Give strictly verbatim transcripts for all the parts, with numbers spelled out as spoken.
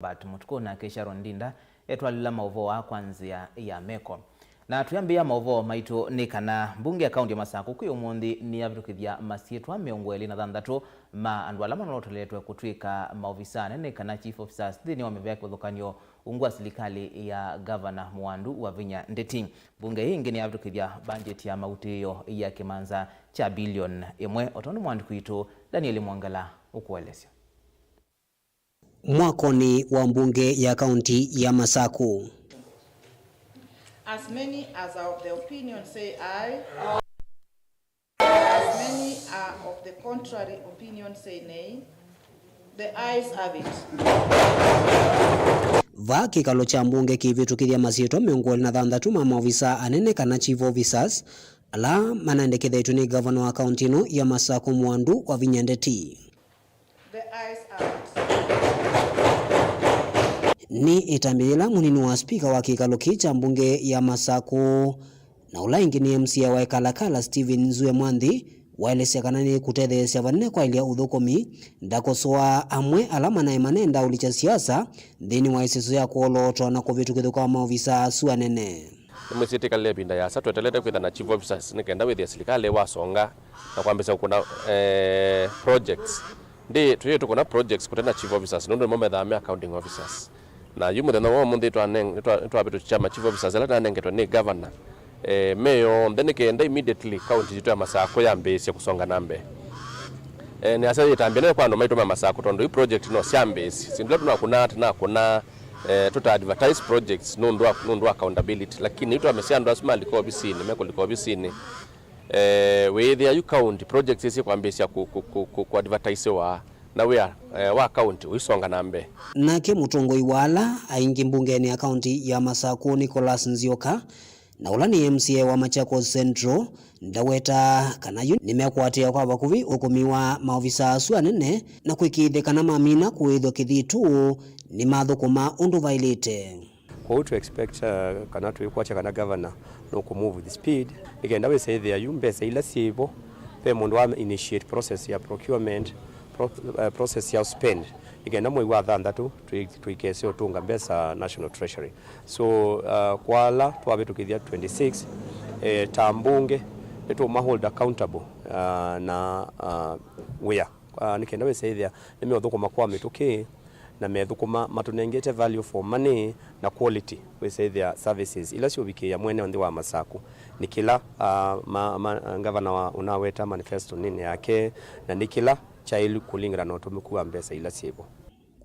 But Mũtukũ nake Sharon Ndinda etwalĩla maũvoo aa kwa nzĩa ya meko. Na twĩambĩĩa maũvoo maitũ nĩ kana mbunge ya kaunti ya Masakũ kwĩ ũmũnthĩ nĩyavĩtũkĩthya masyĩtwa mĩongo ĩlĩ na thanthatũ ma andũ ala malooteletwe kũtw'ĩka maovisa anene kana chief officers nthĩnĩ wa mĩvĩa ya kĩvathũkany'o ungu wa silikalĩ ya Gavana Mwandu Wavinya Ndeti. Mbunge ĩĩ ĩngĩ nĩyavĩtũkĩthya mbanjeti ya mautĩĩo ya kĩmanza kya bilioni ĩmwe, o tondũ mwandĩki witũ Daniel Mwangala ũkũelesya. Mwakonĩ wa mbunge ya kaunti ya Masakũ. As many as are of the opinion say aye. As many are of the contrary opinion say nay. The ayes have it. Vaa kĩkalo kya mbunge kĩvĩtũkĩthya masyĩtwa mĩongo ĩlĩ na thanthatũ ma maovisa anene kana chief officers ala manendekethetw'e nĩ gavana wa kaunti ĩno ya Masakũ Mwandu Wavinya Ndeti. The ayes have it. Nĩ ĩtambya yĩla mũnini wa spika wa kĩkalo kĩĩ kya mbunge ya Masakũ na ũla ĩngĩ nĩ M C A wa Kalakala Stephen Nzue Mwanthi waelesya kana nĩ kũtetheesya vanene kwaĩlya ũthũkũmi, ndakosoa amwe ala manaĩ manenda ũlikya siasa nthĩnĩ wa ĩseso ya kũolootwa na kũvĩtũkĩthw'a kwa maovisa asu anene. Nĩmwĩsĩ ĩkalile ĩvinda yasa twetelete kwĩtha na chief officers nĩ kenda wĩthĩe silikalĩ wasonga na kwambĩsya kũkũna, eh, projects. Ndĩ tũyĩ tũkũna projects kũte na chief officers nũndũ nĩmo methaa me accounting officers. Na yu mũthenya wa ũmũnthĩ twaneng-, nĩtwa-, nĩtwavĩtũkya ma chief officers ala nanengetwe nĩ governor, eh, me onthe nĩ kenda immediately county yitũ ya Masakũ yambĩĩsye kũsonga na mbee. Eh, nĩasya yĩtambya nene kwa andũ maitũ ma Masakũ tondũ yu project no syambĩĩsye. Syĩndũ ila tũnakũnaa tũnakũnaa, eh, tũta advertise projects nũndũ wa, nũndũ wa accountability. Lakini yu twamesya andũ asu malika ovisinĩ, mekũlika ovisinĩ, eh, wĩĩthĩa yu county projects ĩsyĩ kwambĩĩsya kũ, kũ, kũ, kũ, kũ advertisiwa na wĩa, eh, wa county ũisonga na mbee. Nake mũtongoi wa ala aingĩ mbungenĩ ya kaunti ya Masakũ, Nicholas Nzioka, na ũla nĩ M C A wa Machakos Central, ndaweta kana yu nĩmekũatĩĩa kwa vakuvĩ ũkũmi wa maovisa asu anene na kwĩkĩĩthya kana mamina kũĩthw'a kĩthitũ nĩmathũkũma ũndũ vaĩlĩte. Kwoou tũ expect, uh, kana twĩkwatya kana governor nũkũ move with speed nĩ kenda wĩsa ĩthĩa yu mbesa ila syĩ vo, ve mũndũ wa initiate process ya procurement, pro-, uh, process ya spend, nĩ kenda mwei wa thanthatũ tũi-, tũikese ũtũnga mbesa National Treasury. So, uh, kwa ala twavĩtũkĩthya twenty-six, eh, ta mbunge nĩtũma hold accountable, uh, na, uh, wĩa, uh, nĩ kenda wĩsa ĩthĩa nĩmeũthũkũma kwa mĩtũkĩ na methũkũma matũnengete value for money na quality, wĩsa ĩthĩa services ila syũvikĩĩa mwene nthĩ wa Masakũ. Nĩ kĩla, uh, ma, ma, ngavana wa ũnaweta manifesto-nĩ yake, na nĩ kĩla kyaĩlu kũlingana na ũtũmĩku wa mbesa ila syĩ vo.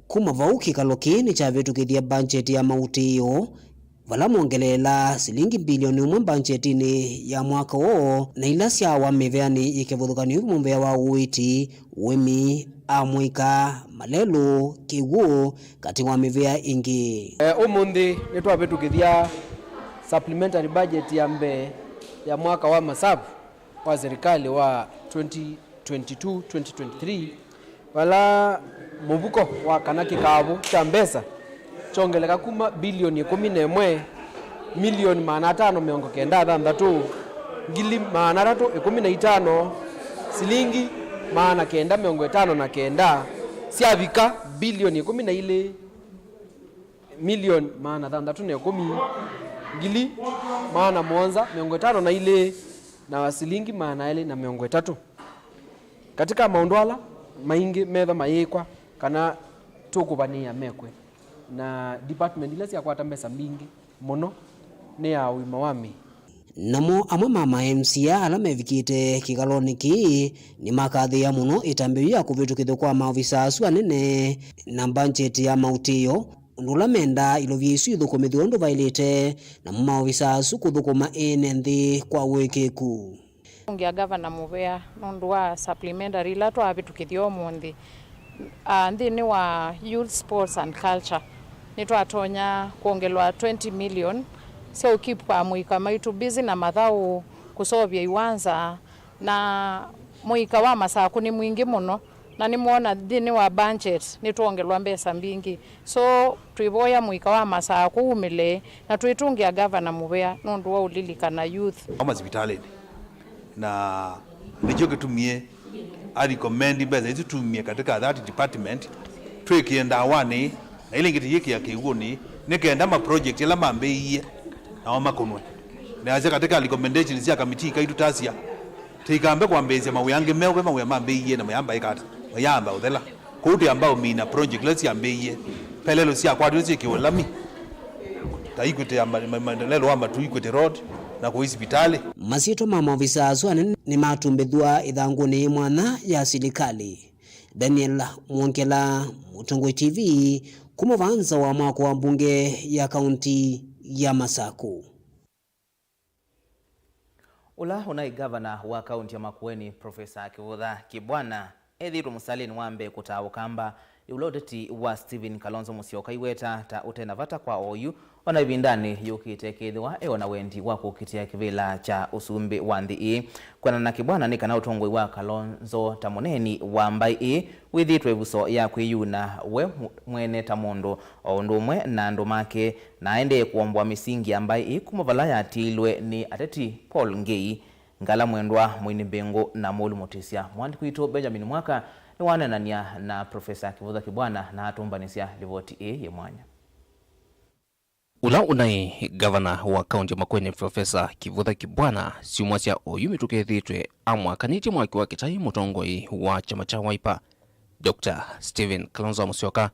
Kuma vau, kĩkalo kĩĩ nĩkyavĩtũkĩthya mbanjeti ya mautĩĩo, vala mongeleela silingi mbilioni ũmwe mbanjetinĩ ya mwaka ũũ, na ila syaawa mĩveanĩ yĩ kĩvathũkany'o kĩu mũvea wa ũiiti, ũĩmi, amũika, malelũ, kĩw'ũ, katĩ wa mĩvea ĩngĩ. Eh, ũmũnthĩ nĩtwavĩtũkĩthya supplementary budget ya mbee ya mwaka wa masavu wa serikali wa twenty twenty-two twenty twenty-three, vala mũvuko wa kana kĩkavũ kya mbesa kyongeleka kuma bilioni ĩkũmi na ĩmwe, milioni maana atano mĩongo kenda na thanthatũ, ngili maana atatũ ĩkũmi na itano, silingi maana kenda mĩongo ĩtano na kenda, syavika bilioni ĩkũmi na ilĩ, milioni maana thanthatũ na ĩkũmi, ngili maana mũonza mĩongo ĩtano na ilĩ, na silingi maana elĩ na mĩongo ĩtatũ. Katĩ ka maũndũ ala maingĩ metha mayĩkwa kana tũkũvanĩĩa mekwe, na department ila syakwata mbesa mbingĩ mũno nĩ ya ũima wa mĩĩ. Namo amwe ma ma M C A ala mevikĩte kĩkalonĩ kĩĩ nĩmakathĩĩa mũno ĩtambya yĩu ya kũvĩtũkĩthw'a kwa maovisa asu anene na mbanjeti ya mautĩĩo, ũndũ ũla mendaa ilovia isu ithũkũmĩthw'e ũndũ vaĩlĩte, namo maovisa asu kũthũkũma ene nthĩ kwa ũĩkĩĩku. Tũngĩa gavana mũvea nũndũ wa supplementary ila twavĩtũkĩthya ũmũnthĩ. Ah, nthĩnĩ wa youth, sports and culture, nĩtwatonya kwongelwa twenty million sya ũkeep amũika maitũ busy na mathaũ, kũseũvya iwanza, na mũika wa Masakũ nĩ mwingĩ mũno, na nĩmwona nthĩnĩ wa budget nĩtwongelwa mbesa mbingĩ. So, twĩvoya mũika wa Masakũ umĩle, na twĩtũngĩa gavana mũvea nũndũ wa ũlilikana youth. Wa masivitalĩnĩ. Na nĩkyo kĩtumie a recommend mbesa isu tumie katika that department, twĩkĩe ndawanĩ, Na ĩla ĩngĩ tũyĩkĩa kĩw'ũnĩ nĩ kenda ma project ala mambĩĩie nao makũnwe. Neasya katĩ ka recommendations sya kamitii kaitũ tasya, tũikambe kwambĩĩsya mawĩa angĩ meũ ve mawĩa mambĩĩie na mayamba ĩkata, mayamba ũthela. Kwoou tũyamba ũmina project ila syambĩĩie. Ve lelũ syakwatiwe syĩkĩwe lami, ta Equity ya ma-, ma-, maendeleo wa Matuu, Equity Road, na kũi sivitalĩ. Masyĩtwa ma maovisa asu anene nĩmatumbĩthw'a ĩthangũnĩ yĩ mwanya ya silikalĩ. Daniel Mwongela, Mũtongoi T V, kuma vaa nza wa mwako wa mbunge ya kaunti ya Masaku. Ũla ũnaĩ ngavana wa kaunti ya Makueni, Profesa Kĩvũtha Kĩbwana, ethĩĩtwe mũsalĩnĩ wa mbee kũtaa Ũkamba ĩũlũ wa ũteti wa Stephen Kalonzo Musyoka aiweta ta ũte na vata kwa oyu, o na ĩvindanĩ yũkĩte, kethĩwa e o na wendi wa kũkitĩa kĩvĩla kya ũsumbĩ wa nthĩ ĩĩ. Kwĩanana na Kĩbwana, nĩ kana ũtongoi wa Kalonzo ta mũneeni wa mbaĩ ĩĩ wĩthĩĩtwe ĩvuso ya kwĩyuna we mu-, mwene ta mũndũ, o ũndũ ũmwe na andũ make, na aendee kũomboa mĩsingi ya mbaĩ ĩĩ kuma vala yatiĩlwe nĩ ateti Paul Ngei, Ngala Mwendwa, Mũini Mbĩngũ na Mũlu Mũtĩsya. Mwandĩki witũ Benjamin Mwaka nĩwaneenany'a na Profesa Kĩvũtha Kĩbwana na atũmbanĩsya livoti ĩĩ yĩ mwanya. Ũla ũnaĩ ngavana wa kaunti ya Makueni, Profesa Kĩvũtha Kĩbwana, syumwa sya oyu mĩtũkĩ ethĩĩtwe amwakanĩtye mwaki wa kĩtai mũtongoi wa kyama kya Wiper, Doctor Stephen Kalonzo Musyoka,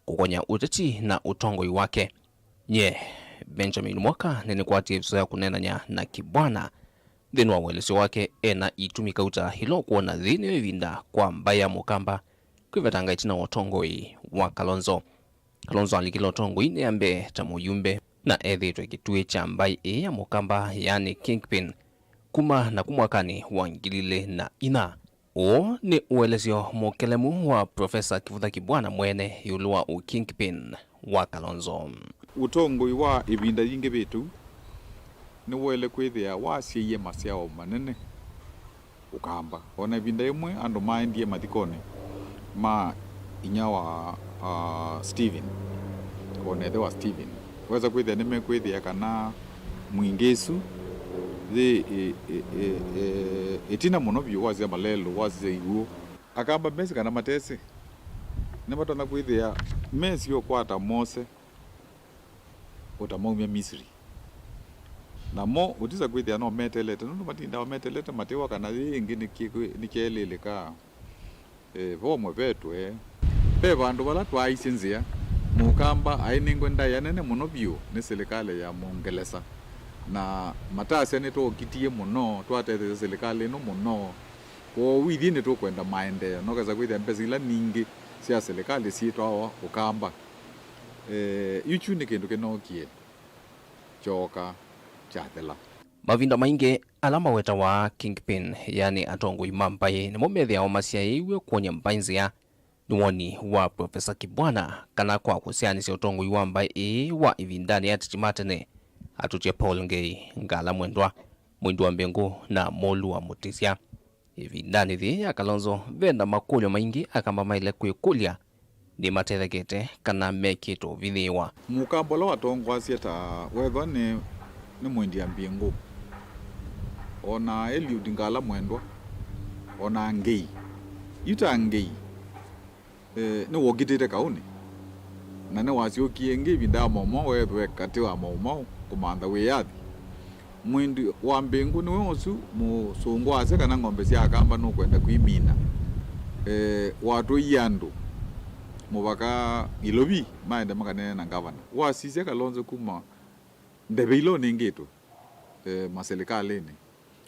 kũkony'a ũteti na ũtongoi wake. Nyie, Benjamin Mwaka, nĩnĩkwatie ĩvuso ya kũneenany'a na Kĩbwana nthĩnĩ wa ũelesyo wake e na itumi kauta ila ũkwona yĩĩ nĩyo ĩvinda kwa mbaĩ ya Mũkamba kwĩvetanga ĩtina wa ũtongoi wa Kalonzo. Kalonzo alikile ũtongoinĩ ya mbee ta mũyumbe, na ethĩĩtwe kĩtuĩ kya mbaĩ ĩĩ ya Mũkamba, yaani kingpin, kuma naku mwakanĩ wa ngili ilĩ na inya. Ũũ nĩ ũelesyo mũkelemu wa Profesa Kĩvũtha Kĩbwana mwene ĩũlũ wa ũ kingpin wa Kalonzo. Ũtongoi wa ĩvinda yingĩ vĩtũ nĩwaĩle kwĩthĩa wasyaie masyawa manene Ũkamba. O na ĩvinda yĩmwe andũ maendie mathikonĩ ma inya wa, ah, Stephen, o na ĩthe wa Stephen. Wesa kwĩthĩa nĩmekwĩthĩa kana mwingĩ ĩsu yĩ ĩ-, ĩ-, ĩ-, ĩ-, ĩtina mũno vyũ wasya malelũ, wasya iw'ũ. Akamba mesĩ kana matesĩ, nĩmatonya kwĩthĩa mesĩ ũkwata Mose ũtamaumya Misri. Namo ũtisa kwĩthĩa no meteelete, nũndũ matindaa meteelete matĩwa kana yĩĩ ĩngĩ nĩkyĩ-, nĩkyeelĩlĩka. E, vomwe vetwe. Ve vandũ vala twaaisye nzĩa, Mũkamba aĩ nĩngwe ndaĩa nene mũno vyũ nĩ silikalĩ ya Mũngelesa, na matasya nĩtwookitie mũno, twatetheesya silikalĩ ĩno mũno. Kwoou ithyĩ nĩtũkwenda maendeeo, na ũkesa kwĩthĩa mbesa ila ningĩ sya silikalĩ syĩtwawa Ũkamba. E, yu kyu nĩ kĩndũ kĩnookie, kyooka kyathela. Mavinda maingĩ, ala mawetawa kingpin, yani atongoi ma mbaĩ, nĩmo methĩawa masyaĩĩw'e kwony'a mbaĩ nzĩa. Nĩ woni wa Profesa Kibwana kana kwa kũsyaanĩsya ũtongoi wa mbaĩ ĩĩ wa ĩvindanĩ ya ateti ma tene, atũtye Paul Ngei, Ngala Mwendwa, Mwindi wa Mbĩngũ na Mũlu wa Mũtĩsya. Ĩvindanĩ yĩĩ ya Kalonzo, ve na makũlyo maingĩ Akamba maĩle kwĩkũlya nĩmatethekete kana mekĩte ũvithĩĩwa. Mũkamba ũla watongoasya ta wethwa nĩ, nĩ Mwindi ya Mbĩngũ, o na Eliud Ngala Mwendwa, o na Ngei. Yu ta Ngei, e, nĩwokitĩte kaũnĩ, na nĩwasyokie ĩngĩ ĩvinda ya maũmau ethwe katĩ wa maũmau kũmantha wĩyathi. Mwindi wa Mbĩngũ nĩwe ũsu mũsũngũ wasya kana ng'ombe sya Akamba nũkwenda kwimina. E, watwaie andũ mũvaka Ilovi maende makaneene na ngavana. Wasisya Kalonzo kuma ndeve ila ũnengĩtwe, e, masilikalĩnĩ,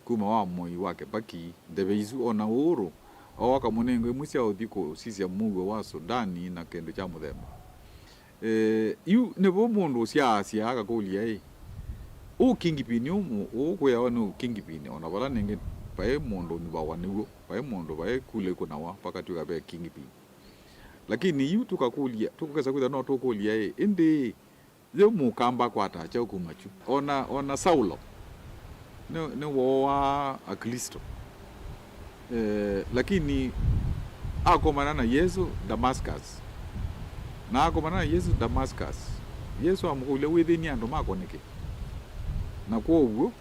kuma wa Moi, wa Kibaki, ndeve isu, o na Uhuru, o akamũnengwa imwe sya ũthi kũsisya mũuo wa Sudani na kĩndũ kya mũthemba. E, yu nĩvo mũndũ ũsyaasya akakũlya-ĩ, ũ kingpin ũũ, ũũ kwĩawa nĩ ũ kingpin, o na vala nĩngĩ vaĩ mũndũ ũnyuvawa nĩw'o, vaĩ mũndũ, vaĩ kula ikũnawa, vakatw'ĩka ve kingpin. Lakini yu tũkakũlya, tũkesa kwĩthwa no tũkũlya-ĩ, ĩndĩ yĩ Mũkamba akwata kyaũ kuma kyu? O na, o na Saulo nĩ, nĩwooaa Aklĩsto. Eh, lakini akomana na Yesũ Damascus. Na akomana na Yesũ Damascus, Yesũ amũkũlya, "Wĩthĩnie andũ makwa nĩkĩ?" Na kwoou,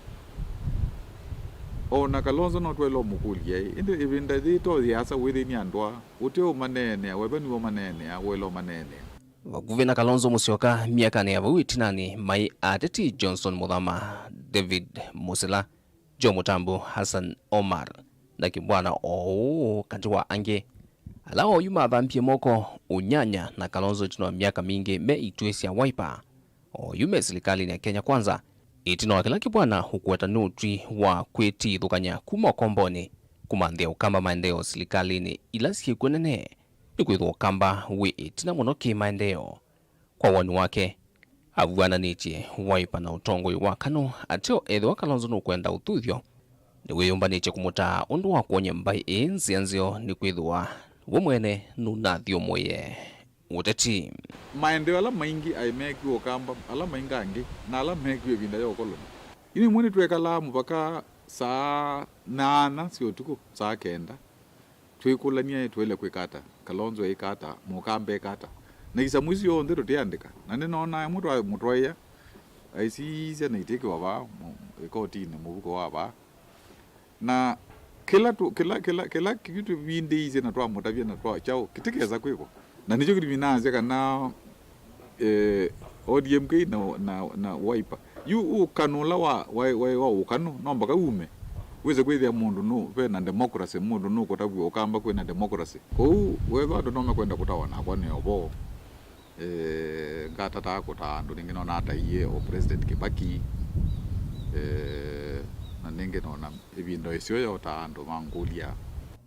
o na Kalonzo no twaĩle ũmũkũlya-ĩ, ĩndĩ ĩvinda yĩĩ to yĩasa wĩthĩnie andũ aa, ũte ũmaneenea, wethwa nĩwe ũmaneenea, waĩle ũmaneenea. Vakuvĩ na Kalonzo Musyoka myakanĩ ya vau ĩtinanĩ maĩ ateti Johnson Muthama, David Musila, Joe Mutambu, Hassan Omar na Kibwana, oou katĩ wa angĩ. Ala oyu mathambie moko ũnyanya na Kalonzo ĩtina wa myaka mingĩ me ituĩ sya Wiper, oyu me silikalĩnĩ ya Kenya Kwanza, ĩtina wa kĩla Kibwana ũkweta nĩ ũtwi wa kwĩtithũkany'a kuma ũkombonĩ kũmanthĩa Ũkamba maendeeo silikalĩnĩ ila syĩkw'o nene, nĩkwĩthĩwa Ũkamba wĩ ĩtina mũno kĩ-maendeeo. Kwa woni wake, avw'ananĩtye Wiper na ũtongoi wa KANU, ateo ethĩwa Kalonzo nũkwenda ũthuthyo, nĩwĩyũmbanĩtye kũmũtaa ũndũ wa kwony'a mbaĩ ĩĩ nzĩa nzeo, nĩkwĩthĩwa we mwene nũnathyũmũĩe ũteti. Maendeeo ala maingĩ aĩ meekiwe Ũkamba, ala maingangĩ, na ala meekiwe ĩvinda ya ũkoloni. Yu nĩmw'o nĩtwekalaa mũvaka saa nyanya sya ũtukũ, saa kenda, twĩkũlany'a twaĩle kwĩka ata, Kalonzo eĩka ata, Mũkamba eka ata. Na isamu isu yonthe tũtĩandĩka. Na nĩnonaa ĩmwe twamũtwaĩa, aisisya na itĩkĩwa vaa, mũ-, ĩkotinĩ mũvuko wa vaa. Na kĩla tũ-, kĩla, kĩla, kĩla kĩu tũvindĩisye na twamũtavya na twa kyaũ, kĩtikesa kwĩkwa. Na nĩkyo kĩtumi naasya kana, eh, O D M K na, na, na Wiper. Yu ũkanu ũla wa, wa, wa, wa ũkanu, no mpaka ume. Wĩse kwĩthĩa mũndũ nũ, ve na democracy, mũndũ nũkũtavw'a Ũkamba kwĩ na democracy. Kwoou, wethwa andũ no mekwenda kũtawa nakwa nĩ ovo. Eh, ngatataa kũtaa andũ, nĩngĩ nona ataie o President Kibaki, eh, na nĩngĩ nona ĩvinda ĩseo yotaa andũ mangũlya.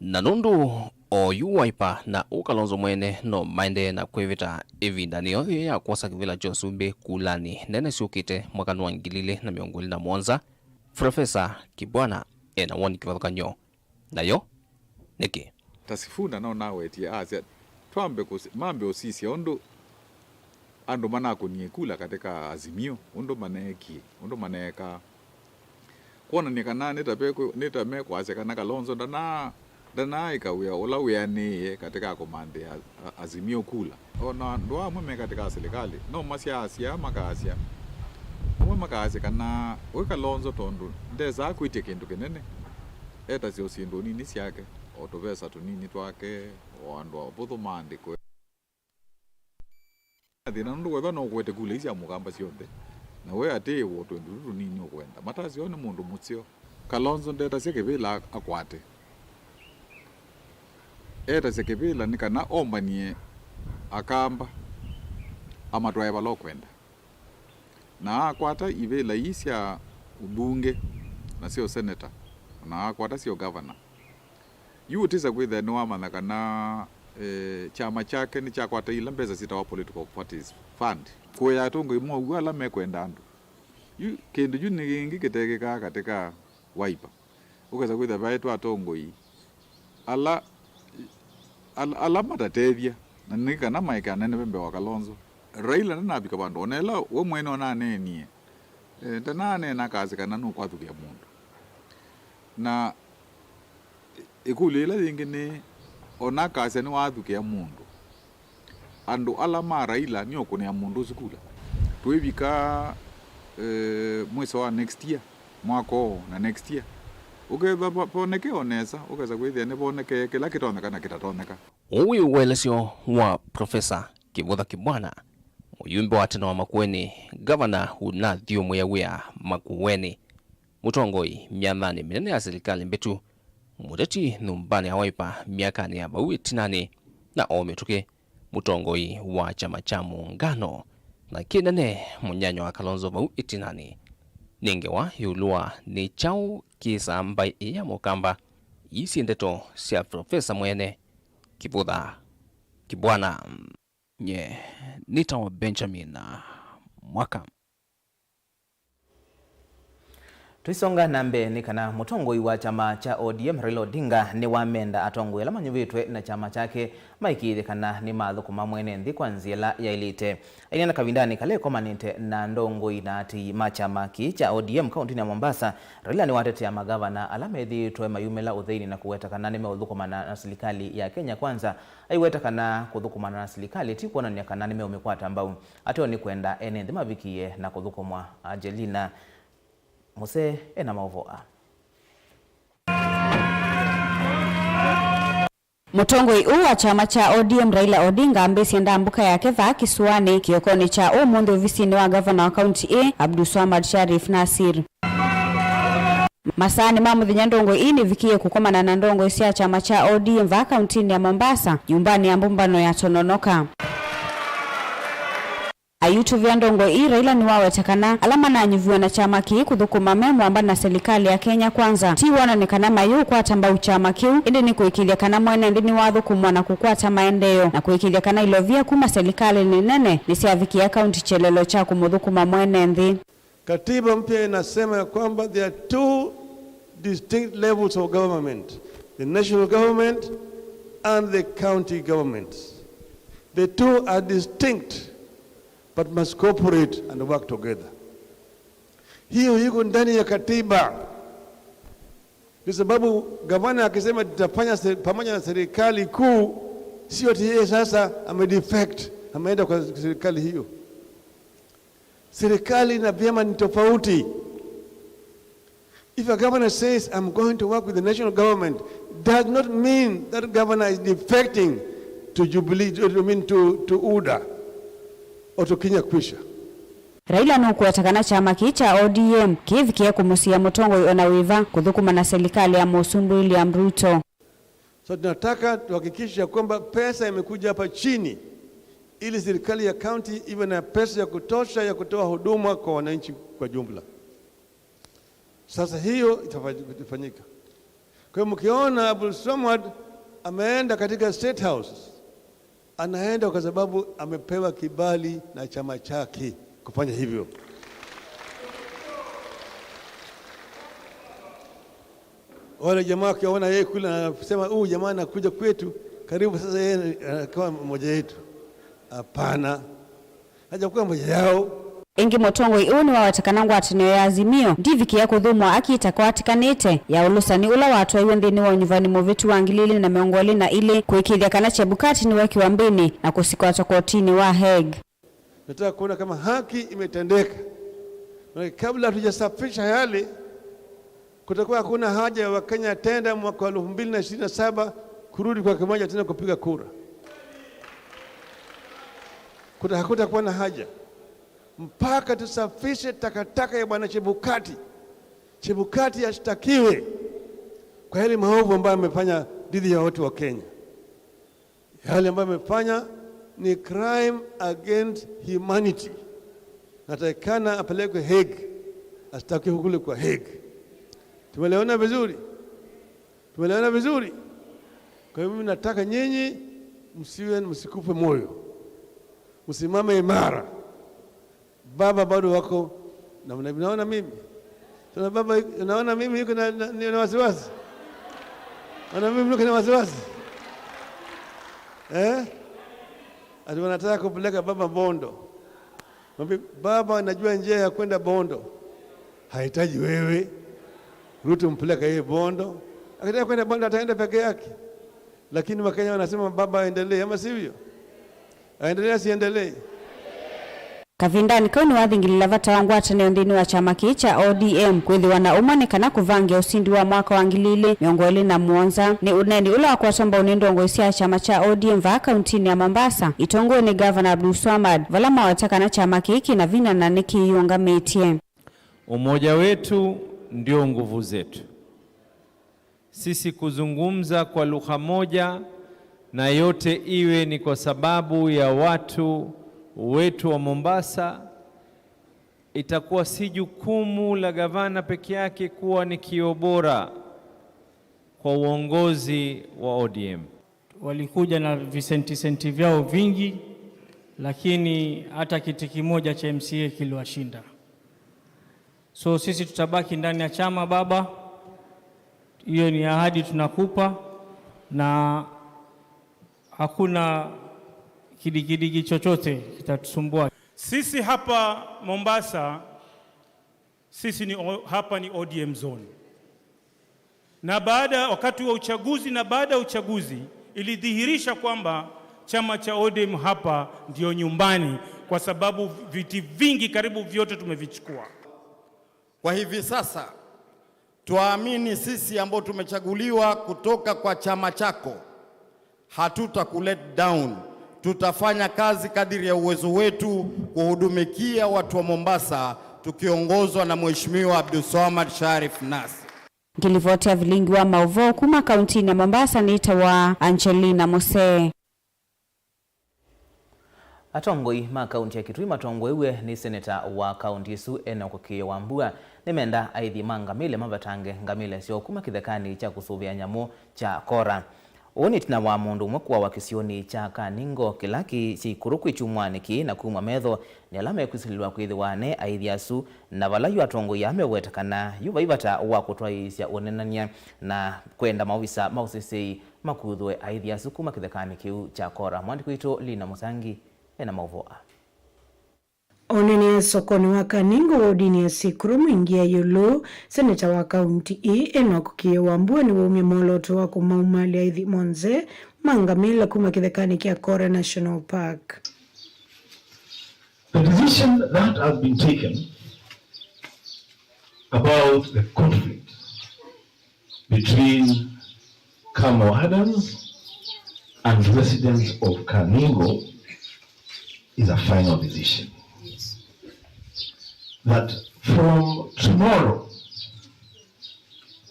Na nũndũ oyu Wiper na ũ Kalonzo mwene no maendee na kwĩvĩta ĩvindanĩ yoo yĩĩ ya kwosa kĩvĩla kya ũsumbĩ kulanĩ nene syũkĩte mwakanĩ wa ngili ilĩ na mĩongo ĩlĩ na mũonza, Profesa Kibwana ena woni kĩvathũkany'o. Nayo nĩkĩ? Ta Sifuna no nawetie asya, twambe kũsi-, mambe ũsisya ũndũ andũ manakũnie kula katika Azimio, ũndũ maneekie, ũndũ maneekaa. Kwonany'a kana nĩ ta pekwĩ-, nĩ ta mekwasya kana Kalonzo ndana-, ndanaaĩka wĩa ũla wĩanĩĩe katika kũmanthĩa a-, Azimio kula. O na andũ amwe me katika silikalĩ, no masyaasya, makaasya. Amwe makaasya kana wĩ Kalonzo tondũ ndesaa kwĩtya kĩndũ kĩnene, etasya o syĩndũ nini syake, o tũvesa tũnini twake, o andũ avũthũ maandĩkwe. Thĩna nũndũ wethwa no ũkwete kula ii sya Mũkamba syonthe, na we atĩĩwa o twĩndũ tũu tũnini ũkwenda. Matasya ũũ nĩ mũndũ mũseo. Kalonzo ndetasya kĩvĩla akwate. Etasya kĩvĩla nĩ kana ombanie Akamba amatwae vala ũkwenda. Na akwata ivĩla ii sya ũmbunge na sya ũseneta, na akwata sya ũgavana. Yu ũtĩsa kwĩthĩa nĩwamanya kana, eh, kyama kyake nĩkyakwata ila mbesa syĩtawa political parties fund. Kũea atongoi mow'o ala mekwenda andũ. Yu kĩndũ yu nĩ kĩngĩ kĩtekĩkaa katika Wiper. Ũkesa kwĩthĩa vaetwe atongoi ala, ala, ala matatethya, na nĩ kana maeke anene ve mbee wa Kalonzo. Raila ndanavika vandũ, ona ĩla we mwene ũnaneenie, eh, ndananeena akasya kana nũkwathũkĩa mũndũ. Na ĩkũlyo ĩla yĩngĩ nĩ, ona akasya nĩwathũkĩa mũndũ, andũ ala ma Raila nĩ ũkũnĩa mũndũ ũsu kula. Twĩvika, eh, mwĩso wa next year, mwaka ũũ na next year, ũkethwa vo-, voneke o nesa, ũkesa kwĩthĩa nĩvonekee kĩla kĩtonyeka na kĩtatonyeka. Ũũ wĩ ũelesyo wa Profesa Kĩvũtha Kĩbwana, mũyumbe wa tene wa Makueni, ngavana ũnathyũmũĩa wĩa Makueni, mũtongoi myathanĩ mĩnene ya silikalĩ mbĩtu, mũteti nyũmbanĩ ya Wiper myakanĩ ya vau ĩtinanĩ, na o mĩtũkĩ, mũtongoi wa kyama kya mũũngano, na kĩnene mũnyanya wa Kalonzo vau ĩtinanĩ. Nĩ ngewa ĩũlũ wa nĩ kyaũ kĩsaa mbaĩ ĩĩ ya Mũkamba. Ii syĩ ndeto sya Profesa mwene Kĩvũtha Kĩbwana. Nye nĩtawa Benjamin Mwaka. Tũisonga na mbee, nĩ kana mũtongoi wa kyama kya O D M Raila Odinga nĩwamenda atongoi ala manyuvĩtwe na kyama kyake maĩkĩĩthye kana nĩmathũkũma mwene nthĩ kwa nzĩa ĩla yaĩlĩte. Aineena kavindanĩ kala ekomanĩte na ndongoi na aatĩĩi ma kyama kĩĩ kya O D M kaũntĩnĩ ya Mombasa, Raila nĩwatetea magavana ala methĩĩtwe mayumĩla ũtheinĩ na kũweta kana nĩmeũthũkũmana na silikalĩ ya Kenya Kwanza. Aiweta kana kũthũkũmana na silikalĩ ti kwonany'a kana nĩmeũmĩkwata mbau. Ateo nĩkwenda ene nthĩ mavikĩe na kũthũkũmwa. Angelina Musee ena maũvoo aa. Mũtongoi ũũ wa kyama kya O D M, Raila Odinga, ambĩĩsye ndambũka yake vaa kĩsũanĩ kĩokonĩ kya ũmũnthĩ ovisinĩ wa ngavana wa kaunti ĩĩ, Abdulswamad Sharif Nassir. Masaanĩ ma mũthenya, ndongoi ii nĩvikĩie kũkomana na ndongoi sya kyama kya O D M vaa kauntinĩ ya Mombasa, nyũmbanĩ ya mbũmbano ya Tononoka. Ayutuvĩa ndongoi ii, Raila nĩwaweta kana ala mananyuviw'a na kyama kĩĩ kũthũkũma me mũamba na selikalĩ ya Kenya Kwanza ti wonany'a kana mayĩũkwata mbau kyama kĩu, ĩndĩ nĩ kũĩkĩĩthya kana mwene nthĩ nĩwathũkũmwa na kũkwata maendeeo, na kũĩkĩĩthya kana ilovia kuma selikalĩnĩ nene nĩsyavikĩa kaunti kyelelo kya kũmũthũkũma mwene nthĩ. Katiba mpya inasema ya kwamba there are two distinct levels of government, the national government and the county governments. The two are distinct but must cooperate and work together. Hiyo iko ndani ya katiba. Kwa sababu gavana akisema tutafanya se-, pamoja na serikali kuu, sio ati yeye sasa amedefect, ameenda kwa serikali hiyo. Serikali na vyama ni tofauti. If a governor says, "I'm going to work with the national government," does not mean that governor is defecting to Jubilee, to, I mean, to, to UDA or to Kenya Kwisha. Raila nũkũweta kana kyama kĩĩ kya O D M kĩĩvikĩe kũmũsiĩa mũtongoi o na wĩva kũthũkũma na selikalĩ ya Mũsumbĩ William Ruto. So tunataka tuhakikishe ya kwamba pesa imekuja hapa chini ili serikali ya kaunti iwe na pesa ya kutosha ya kutoa huduma kwa wananchi kwa jumla. Sasa hiyo itafa-, itafanyika. Kwa hiyo mkiona Abdul Swamad ameenda katika State House, anaenda kwa sababu amepewa kibali na chama chake kufanya hivyo. Wale jamaa wakiona yeye kule anasema, "Huyu jamaa anakuja kwetu, karibu sasa yeye anakuwa mmoja yetu." Hapana. Hajakuwa mmoja yao. Ĩngĩ, mũtongoi ũũ nĩwaweta kana ngwatanĩo ya Azimio ndivikĩa kũthũmũa akita kwatĩkanĩte ya ũlũsani ũla watwaiwe nthĩnĩ wa ũnyuvani mũvĩtu wa ngili ilĩ na mĩongo ĩlĩ na ilĩ, kũĩkĩĩthya kana Chebukati nĩwekĩwa mbĩnĩ na kũsikwatwa kotinĩ wa Hague. Nataka kuona kama haki imetendeka. Maana kabla hatujasafisha yale, kutakuwa hakuna haja ya Wakenya tena mwaka wa elfu mbili na ishirini na saba kurudi kwa kimoja tena kupiga kura. Kuta-, hakutakuwa na haja mpaka tusafishe takataka ya Bwana Chebukati. Chebukati ashtakiwe kwa yale maovu ambayo amefanya dhidi ya watu wa Kenya. Yale ambayo amefanya ni crime against humanity. Natakikana apelekwe Hague, ashtakiwe kule kwa Hague. Tumeelewana vizuri? Tumeelewana vizuri? Kwa hivyo mimi nataka nyinyi msiwe, msikufe moyo. Msimame imara. Baba bado wako namna hivi. Naona mimi. Tuna baba, naona mimi yuko na, na, na wasiwasi. Naona mimi yuko na wasiwasi. Eh? Ati wanataka kupeleka baba Bondo. Mwambie, "Baba anajua njia ya kwenda Bondo." Hahitaji wewe. Ruto mpeleka yeye Bondo. Akitaka kwenda Bondo ataenda peke yake. Lakini Wakenya wanasema baba aendelee, ama sivyo? Aendelee asiendelee? Kavindanĩ kau nĩwathingilila vata wa ngwatanĩo nthĩnĩ wa kyama kĩĩ kya O D M kwĩthĩwa na ũmwe nĩ kana kũvangĩa ũsindi wa mwaka wa ngili ilĩ mĩongo ĩlĩ na mũonza. Nĩ ũneeni ũla wakwatwa mbau nĩ ndongoi sya kyama kya O D M vaa kauntinĩ ya Mombasa, itongoi nĩ Gavana Abdulswamad, vala maweta kana kyama kĩĩ kĩna vinya na nĩkĩyĩũngamĩtye. Umoja wetu ndio nguvu zetu. Sisi kuzungumza kwa lugha moja, na yote iwe ni kwa sababu ya watu wetu wa Mombasa, itakuwa si jukumu la gavana peke yake kuwa ni kioo bora kwa uongozi wa O D M. Walikuja na visentisenti vyao vingi, lakini hata kiti kimoja cha M C A kiliwashinda. So sisi tutabaki ndani ya chama, baba. Hiyo ni ahadi tunakupa, na hakuna kidigidigi chochote kitatusumbua. Sisi hapa Mombasa, sisi ni o-, hapa ni O D M zone. Na baada, wakati wa uchaguzi na baada ya uchaguzi, ilidhihirisha kwamba chama cha O D M hapa ndio nyumbani, kwa sababu viti vingi karibu vyote tumevichukua. Kwa hivi sasa, twaamini sisi ambao tumechaguliwa kutoka kwa chama chako, Hatutakulet down. Tutafanya kazi kadiri ya uwezo wetu kuhudumikia watu wa Mombasa tukiongozwa na Mheshimiwa Abdulswamad Sharif Nasir. Ngilivoti ya vilingi wa mauvoo kuma kauntinĩ ya Mombasa nĩtawa Angelina Mose. Atongoi ma kaunti ya Kitui matongoew'e nĩ seneta wa kaunti ĩsu Enock Kĩĩo Wambua nĩmenda aithi ma ngamĩle mavatange ngamĩle syoo kuma kĩthekanĩ kya kũsũvĩa nyamũ kya Kora. Ũũ nĩ ĩtina wa mũndũ ũmwe kũawa kĩsionĩ kya Kaningũ kĩla kĩ Syĩkũrũ kwĩ kyumwanĩ kĩĩ na kumw'a metho nĩ ala mekwĩsilĩlwa kwĩthĩwa ne aithi asu, na vala yu atongoi aa meũweta kana yu vai vata wa kũtwaĩĩsya ũneenany'a na kwenda maovisa ma ũseseĩ makuthũe aithi asu kuma kĩthekanĩ kĩu kya Kora. Mwandĩki witũ Lina Mũsangi ena maũvoo aa. Oneenea sokonĩ wa Kaningũ wodinĩ ya Syĩkũrũ Mwingi ya ĩũlũ, seneta wa kaunti ĩĩ Enock Kĩĩo Wambua nĩwaumya mwolooto wa kũmaumalya aithi monthe ma ngamĩla kuma kĩthekanĩ kya Kora National Park. The decision that has been taken about the conflict between camel herders and residents of Kaningũ is a final decision. That from tomorrow,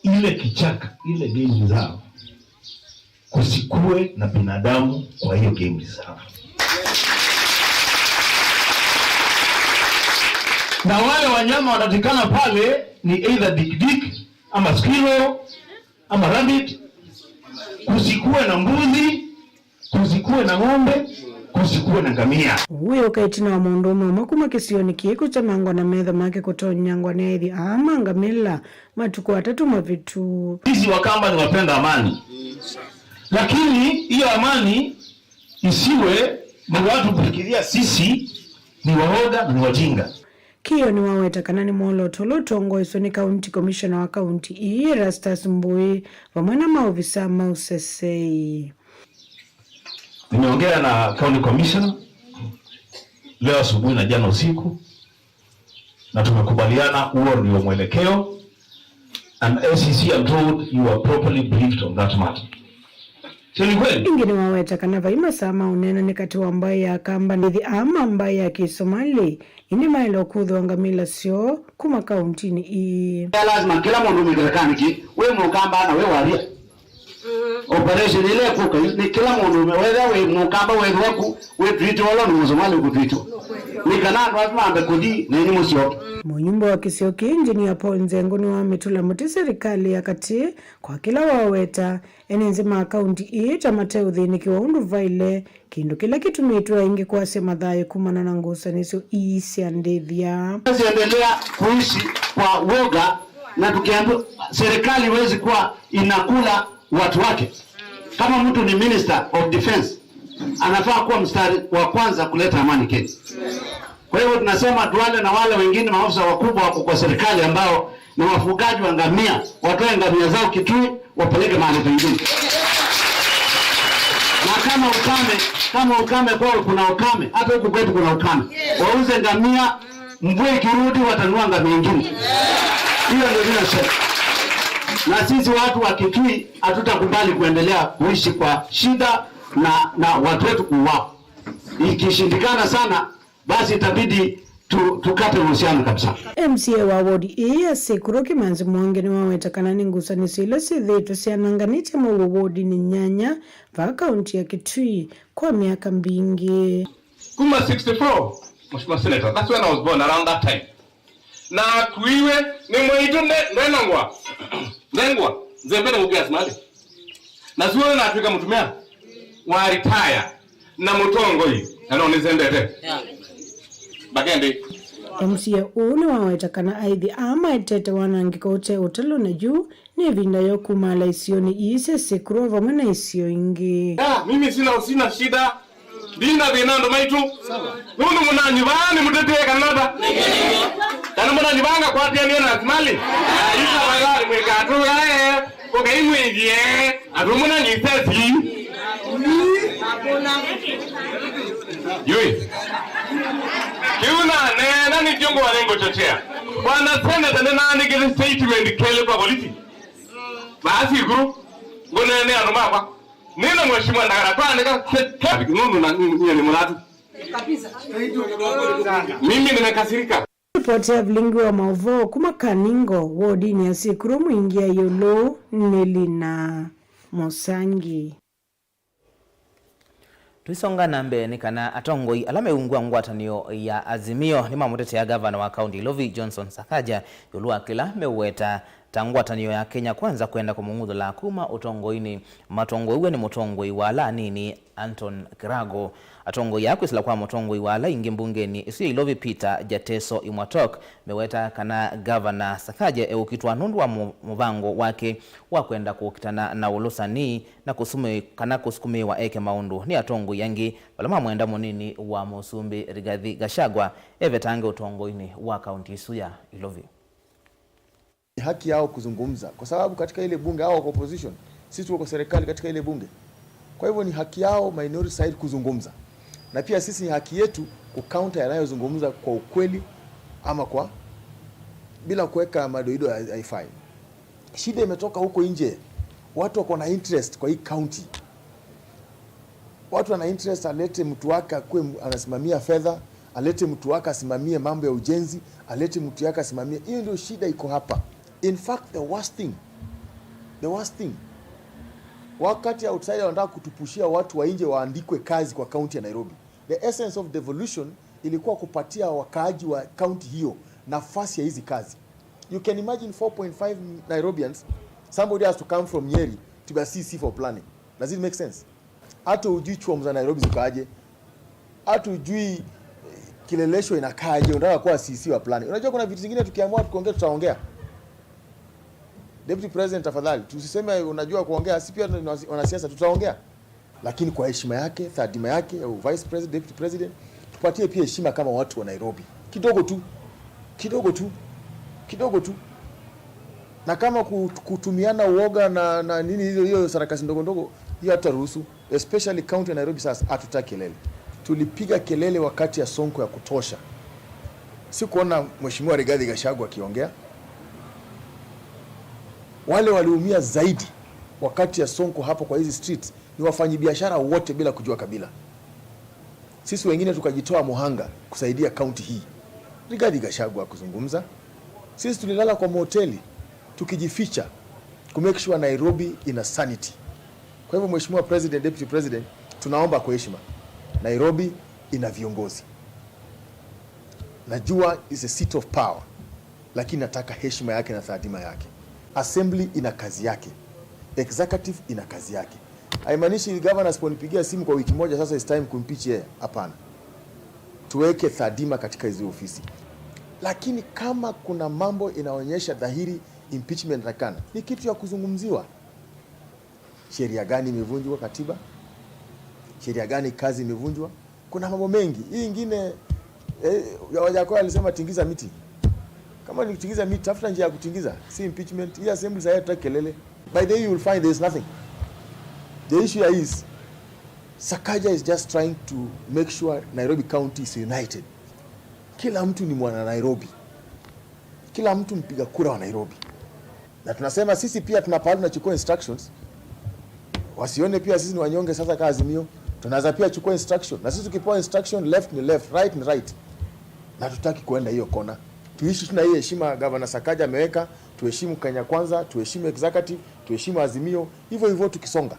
ile kichaka, ile game reserve, kusikue na binadamu kwa hiyo game reserve. Na wale wanyama watatikana pale ni either dikdik ama squirrel ama rabbit, kusikue na mbuzi, kusikue na ng'ombe, kusikue na ngamia. Ũu wĩũka ĩtina wa mũndũũme ũmwe kuma kĩsionĩ kĩĩ kũtemangwa na metho make kũtonyangwa nĩ aithi aa ma ngamĩla matukũ atatũ mavĩtu. Sisi Wakamba ni wapenda amani, lakini hiyo amani isiwe ni watu kufikiria sisi ni waoga na ni wajinga. Kĩĩo nĩwaweta kana nĩ mwolooto ũla ũtongoeswe nĩ County Commissioner wa kaunti ĩĩ, Erastus Mbũĩ, vamwe na maovisa ma ũseseĩ. Nimeongea na County Commissioner leo asubuhi na jana usiku, na tumekubaliana huo ndio mwelekeo, and A C C, I'm told you are properly briefed on that matter. Sio ni kweli? Ĩngĩ nĩwaweta kana vai masaa ma ũneenany'a katĩ wa mbaĩ ya Akamba na aithi aa ma mbaĩ ya Kĩsomali, ĩndĩ maĩle ũkũthĩwa ngamĩla syoo kuma kauntinĩ ii. Lazima kĩla mũndũ ũmwe kĩthekanĩ kĩ, wĩ Mũkamba na wĩ Waria. Operation ĩla ĩkũka nĩ kĩla mũndũ ũmwe, wethĩa wĩ Mũkamba wethĩwa ku, wĩ twitũ, olo nĩ Mũsomali ũkũtwitũ. Nĩ kana andũ asu mambe kũthi na inĩ mũsyoke. Mũnyumba wa kĩsio kĩĩ, Engineer Paul Nzengũ, nĩwamĩtũla mũtĩ serikali ya katĩ kwa kĩla waweta ene nzĩ ma kaunti ii ta mateũthĩnĩkĩwa ũndũ vaĩle, kĩndũ kĩla kĩtumĩtwe aingĩ kwasya mathayũ kumana na ngusanĩsyo ii sya ndĩthya. Tunaendelea kuishi kwa woga na tukiambiwa serikali iwezi kuwa inakula watu wake. Kama mtu ni Minister of Defense, anafaa kuwa mstari wa kwanza kuleta amani Kenya. Kwa hivyo tunasema Duale na wale wengine maafisa wakubwa wako kwa serikali ambao ni wafugaji wa ngamia, watoe ngamia zao Kitui, wapeleke mahali pengine. Na kama ukame, kama ukame kwao kuna ukame, hata huku kwetu kuna ukame. Wauze ngamia, mvua ikirudi watanunua ngamia ingine. Hiyo ndio ninasema. Na sisi watu wa Kitui hatutakubali kuendelea kuishi kwa shida na, na watu wetu kuuawa. Ikishindikana sana, basi itabidi tu, tukate uhusiano kabisa. M C A wa wodi ĩĩ ya Sekuro Kimanzi Mwangi nĩwaweta kana nĩ ngusanĩsyo ila syĩthĩĩtwe syananganĩtye mũuo wodinĩ nyanya vaa kaunti ya Kitui kwa myaka mbingĩ. Kuma sixty-four, Mheshimiwa Senator, that's when I was born, around that time. Na akuiwe nĩ mwaitũ nde-, ndenangwa. Nengwa, nzembe na ũkĩa simali. Na suo natwĩka mũtumĩa wa retire na mũtongoi, na no nĩsendete. Bakende. M C A ũũ nĩwaweta kana aithi aa maetete wanangĩko ũte ũtalo na yu nĩ ĩvinda yo kumala isionĩ ii sya Sekuro vamwe na isio ingĩ. Ah, mimi sina, sina shida. Ndina thĩna andũ maitũ. Nũndũ mũnanyu vaa nĩ mũtetee kana ata? Kana mũnanyu vaa ngakwatĩanĩa na asimali? Yu tafadhali mwĩkatũae, ũkaimwĩthie, atũ mũnanyu isesi. Yui. Kĩu naneena nĩkyo ngũa nĩngũchochea. Bwana Senator nĩnaandĩkĩte statement kelĩ kwa polisi. Vaa Sekuro, ngũneenea andũ makwa. Nina mheshimiwa ndakara kwanika nũndũ na nyie nĩ mũlatu. Mimi nimekasirika. Ripoti ya vilingi wa mauvoo kuma Kaningo wodini ya Sikuru mwingi ya iũlũ nĩ Lina Mũsangi. Tũisonga na mbee nĩ kana atongoi ala meungwa ngwatanĩo ya Azimio nĩmamũtetea gavana wa kaunti Ilovi Johnson Sakaja ĩũlũ wa kĩla meũweta ta ngwatanĩo ya Kenya Kwanza kwenda kũmũng'uthũla kuma ũtongoinĩ. Matongoew'e nĩ mũtongoi wa ala anini Anton Kirago. Atongoi aa kwĩsĩla kwa mũtongoi wa ala aingĩ mbungenĩ ĩsu ya Ilovi Peter Jateso Imwatok meweta kana gavana Sakaja eũkitwa nũndũ wa mũ- mũvango wake wa kwenda kũkitana na ũlũsani na kũsumĩ- kana kũsukumĩĩwa eke maũndũ nĩ atongoi angĩ vala mamwenda mũnini wa mũsumbĩ Rigathi Gachagua evetange ũtongoinĩ wa kaunti ĩsu ya Ilovi. Ni haki yao kuzungumza kwa sababu katika ile bunge hao wako opposition, sisi tuko kwa serikali katika ile bunge. Kwa hivyo ni haki yao minority side kuzungumza, na pia sisi ni haki yetu kucounter yanayozungumza kwa ukweli ama kwa bila kuweka madoido ya haifai. Shida imetoka huko nje, watu wako na interest kwa hii county. Watu wana interest alete mtu wake akuwe m- anasimamia fedha, alete mtu wake asimamie mambo ya ujenzi, alete mtu yake asimamie. Hiyo ndio shida iko hapa. In fact, the worst thing, the worst thing, wakati outsider wanataka kutupushia watu wa nje waandikwe kazi kwa county ya Nairobi, the essence of devolution ilikuwa kupatia wakaaji wa county hiyo nafasi ya hizi kazi. You can imagine four point five Nairobians, somebody has to come from Nyeri to be a C C for planning. Does it make sense? Hata hujui chuo za Nairobi zikaaje, hata hujui eh, Kileleshwa inakaaje, unataka kuwa C C wa planning. Unajua kuna vitu zingine tukiamua tukiongea tutaongea. Deputy President, tafadhali tusiseme unajua kuongea, si pia ni wasi- wanasiasa tutaongea, lakini kwa heshima yake, taadhima yake ya Vice President, Deputy President, tupatie pia heshima kama watu wa Nairobi kidogo tu, kidogo tu, kidogo tu. Na kama ku- kutumiana uoga na, na nini hizo, hiyo sarakasi ndogo ndogo, hiyo hataruhusu, especially county ya Nairobi. Sasa hatutaki kelele. Tulipiga kelele wakati ya Sonko ya kutosha. Sikuona Mheshimiwa Rigathi Gachagua akiongea. Wale waliumia zaidi wakati ya Sonko hapo kwa hizi streets ni wafanyabiashara wote bila kujua kabila. Sisi wengine tukajitoa muhanga kusaidia kaunti hii. Rigathi Gachagua kuzungumza. Sisi tulilala kwa mahoteli tukijificha ku make sure Nairobi ina sanity. Kwa hivyo, Mheshimiwa President, Deputy President, tunaomba kwa heshima, Nairobi ina viongozi. Najua is a seat of power, lakini nataka heshima yake na taadhima yake. Assembly ina kazi yake, executive ina kazi yake. Haimaanishi governor asiponipigia simu kwa wiki moja, sasa it's time kumpeach yeye. Hapana, tuweke taadhima katika hizi ofisi, lakini kama kuna mambo inaonyesha dhahiri impeachment inatakana, ni kitu ya kuzungumziwa. Sheria gani imevunjwa? Katiba? Sheria gani kazi imevunjwa? Kuna mambo mengi. Hii ingine eh, ya Wajakoya alisema tingiza miti. Kama ni kutingiza miti, tafuta njia ya kutingiza, si impeachment. Hii assembly sasa hatutaki kelele. By the way, you will find there is nothing. The issue here is Sakaja is just trying to make sure Nairobi County is united. Kila mtu ni mwana Nairobi. Kila mtu mpiga kura wa Nairobi. Na tunasema sisi pia tuna pahali tunachukua instructions. Wasione pia sisi ni wanyonge sasa kama Azimio. Tunaweza pia chukua instruction. Na sisi tukipewa instruction, left ni left, right ni right. Na tutaki kuenda hiyo kona. Tuishi tuna hiyo heshima Governor Sakaja ameweka, tuheshimu Kenya Kwanza, tuheshimu executive, tuheshimu Azimio. Hivyo hivyo tukisonga.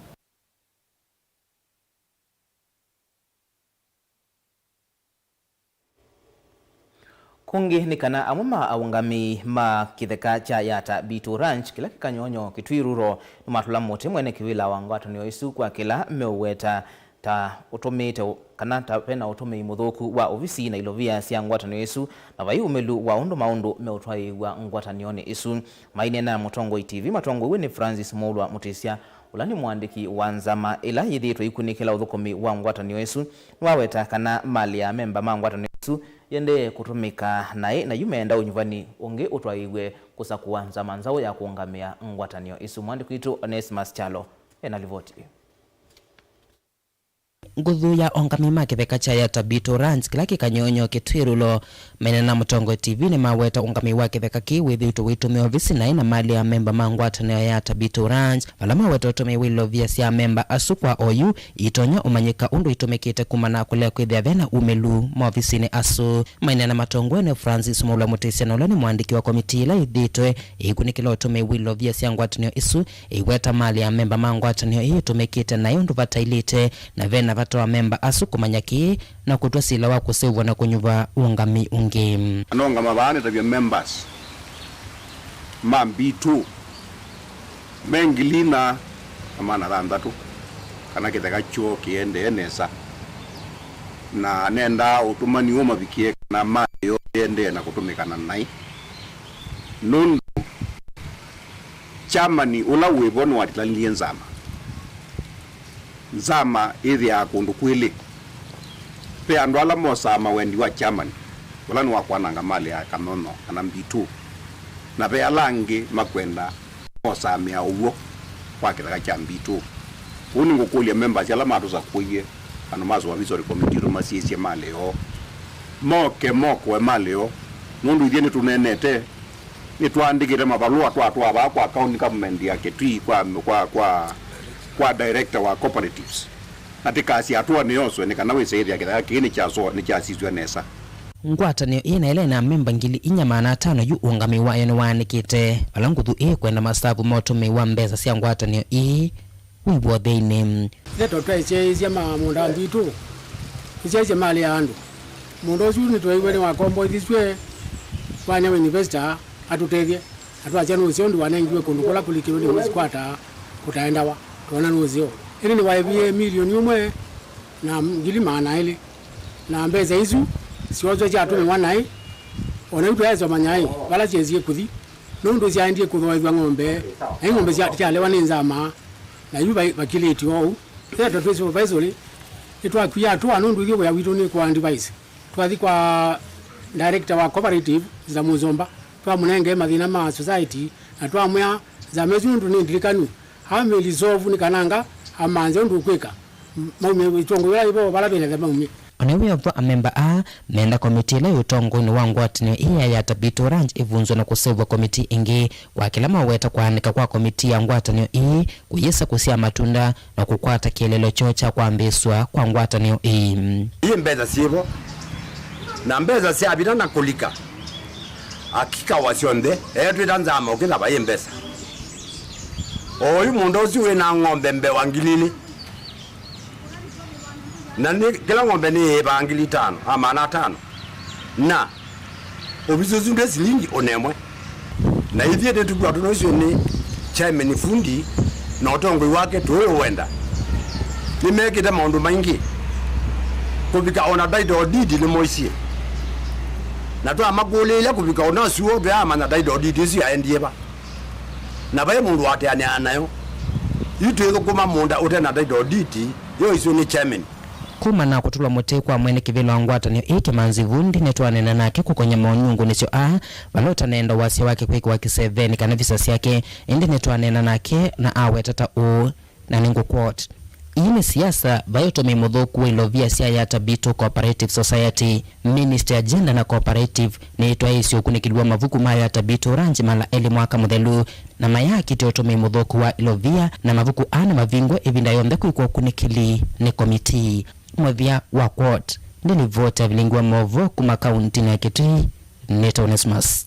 Kũngĩ nĩ kana amwe ma aũngamĩi ma kĩtheka kya Yatta Beetle Ranch kĩla kĩ Kanyonyo, Kitui Rural, nĩmatũla mũtĩ mwene kĩvĩla wa ngwatanĩo ĩsu kwa kĩla meũweta ta ũtũmĩĩte ũ- kana ta vena ũtũmĩi mũthũku wa ovisi na ilovia sya ngwatanĩo ĩsu, na vai ũmĩlu wa ũndũ maũndũ meũtwaĩĩw'a ngwatanĩonĩ ĩsu. Maineena na Mũtongoi T V matongoew'e nĩ Francis Mũlwa Mũtĩsya, ũla nĩ mũandĩki wa nzama ĩla yĩthĩĩtwe ĩkunĩkĩla ũthũkũmi wa ngwatanĩo ĩsu, nĩwaweta kana malĩ ya amemba ma ngwatanĩo ĩsu yĩendee kũtũmĩka naĩ, na yu meenda ũnyuvani ũngĩ ũtwaĩĩw'e kũsakũa nzama nzaũ ya kũũngamĩa ngwatanĩo ĩsu. Mũandĩki witũ Onesmus Kyalo ena livoti ĩĩ. Nguthu ya aũngamĩi ma kĩtheka kya Yatta Beetle Ranch, kĩla kĩ Kanyonyo Kĩtw'ĩrũlo, maneena na Mũtongoi T V nĩmaweta ũngamĩi wa kĩtheka kĩĩ wĩthĩĩtwe ũitũmĩa ovisi naĩ na malĩ ya amemba ma ngwatanĩo ya Yatta Beetle Ranch, vala maweta ũtũmĩi wa ilovia sya amemba asu kwa oyu itonya ũmanyĩka ũndũ itũmĩkĩte kumana na kũlea kwĩthĩa vena umĩlu maovisinĩ asu. Maneena na Mũtongoi Francis Mwaũla Mũtĩsya, na ũla nĩ mũandĩki wa komitii ĩla ĩthĩĩtwe ĩikunĩkĩla ũtũmĩi wa ilovia sya ngwatanĩo ĩsu, ĩiweta malĩ ya amemba ma ngwatanĩo ĩĩ ĩtũmĩkĩte naĩ ũndũ vataĩlĩte, na ve na vata wa amemba asu kũmanya kĩĩ na kũtw'a sila wa kũseũvw'a na kũnyuva ũngami ũngĩ. Anongama vaa nĩtavya members ma B two me ngili ina na maana thanthatũ kana kĩtheka kyoo kĩendee nesa, na nendaa ũtũmani ũũ mavikĩe kana malĩ yoo yĩendee na kũtũmĩka na naĩ, nũndũ chairman ũla wĩ vo nĩwatilanilye nzama. Nzama ĩthĩaa kũndũ kwĩlĩ. Ve andũ ala mosaa mawendi wa chairman, ũla nĩ wa kwananga malĩ ya Kanyonyo kana B two, na ve ala angĩ makwenda mosaa mĩao w'o wa kĩtheka kya B two. Ũu nĩngũkũlya members ala matũsakũie, andũ ma supervisory committee tũmasyaĩĩsye malĩ yoo, moke mokoe malĩ yoo, nũndũ ithyĩ nĩtũneenete. Nĩtwaandĩkĩte mavalũa twatwaa vaa kwa county government ya Kitui kwa, kwa, kwa, kwa director wa cooperatives, atĩkasye atũanĩ yoswe nĩ kana wĩse ĩthĩa kĩtheka kĩĩ nĩkyasoa, nĩkyasisw'a nesa. Ngwatanĩo ĩĩ na ĩla ĩna amemba ngili inya maana atano yu ũngamĩi wayo nĩwaanĩkĩte vala nguthu ĩĩ kwenda masavu ma ũtũmĩi wa mbesa sya ngwatanĩo ĩĩ wĩw'otheinĩ. Ndeto tweesyaĩĩsya ma mũũnda wa mbitũ, tũsyaĩĩsye malĩ ya andũ. Mũũnda ũsu nĩtweeiwe nĩwakomboethisw'e, wany'a wĩ investor atũtethye, na twasya nũseo ũndũ wanengiwe kũndũ kũla kũlikĩlwe nĩ Miss Quarter kũtaendawa, twona nũseo. Ĩndĩ nĩwaĩvie milioni ũmwe na ngili maana elĩ, na mbesa isu syooswe syatũmĩwa naĩ, o na yu tũyaĩsomanya ĩ vala syesie kũthi. Nũndũ syaendie kũthooethw'a ng'ombe, na ing'ombe sya-, syalewa nĩ nzama, na yu vai-, vakilĩtye oou. Ndeto twĩ supervisory, nĩtwakwia atũa nũndũ ithyĩ wĩa witũ nĩ kwa advise. Twathi kwa director wa cooperative, Mister Mũsomba, twamũnengee mathĩna ma society, na twamwĩa nzama ĩsu nũndũ nĩ ndilikanu, amĩlisovu nĩ kananga, amanze ũndũ ũkwĩka. Maumye, itongoi ĩla yĩ vo vala vĩlele maumye. O na wĩ o vo, amemba aa menda komitii ĩla yĩ ũtongoinĩ wa ngwatanĩo ĩĩ ya Yatta Beetle Ranch ĩvunzwe na kũseũvw'a komitii ĩngĩ kwa kĩla maweta kwaanĩka kwa komitii ya ngwatanĩo ĩĩ kũyĩsa kũsyaa matunda na kũkwata kĩeleelo kyoo kya kwambĩĩsw'a kwa ngwatanĩo ĩĩ. Ii mbesa syĩ vo, na mbesa syavika na kũlika, akikawa syonthe, eetwĩta nzama ũkĩthava ĩ mbesa. Oyu mũũnda ũsu wĩ na ng'ombe mbee wa ngili ilĩ. Na nĩ, kĩla ng'ombe nĩ ĩĩvaa ngili itano, a, maana atano. Na ũvisi ũsu ndwĩ silingi ũnemwe. Na ithyĩ nĩtũkwatwa nũsyo nĩ chairman fundi na ũtongoi wake tũũwenda. Nĩmekĩte maũndũ maingĩ. Kũvika ona title deed nĩmoisie. Na twamakũlĩĩlya kũvika ona ũsu woo tũyaamanya title deed ĩsu yaendie va. Na vai mũndũ wateanĩaa nayo. Yu twĩthũkũma mũũnda ũte na title deed yoiswe nĩ chairman. Kuma na kũtũlwa mũtĩ kwa mwene kĩvĩla wa ngwatanĩo ĩĩ Kĩmanzi Vundi, nĩtwaneena nake kũkony'a monyungunĩsyo aa, vala ũtaneenda wasya wake kwĩkĩwa kĩsevenĩ kana visa syake, ĩndĩ nĩtwaneena nake na aweta ta ũũ, na nĩngũ quote, "Ii nĩ siasa, vai ũtũmĩi mũthũku wa ilovia sya Yatta Beetle Cooperative Society. Ministry ya Gender na Cooperative nĩĩtwaĩĩsye ũkunĩkĩli wa mavuku ma Yatta Beetle Ranch mala elĩ mwaka mũthelu, na mayaakĩtya ũtũmĩi mũthũku wa ilovia, na mavuku aa nĩmavingwe ĩvinda yonthe kwĩkwa ũkunĩkĩli nĩ komitii." Mũthya wa quote. Nĩ livoti ya vilingi wa maũvoo kuma kauntinĩ ya Kitui, nĩta Onesmus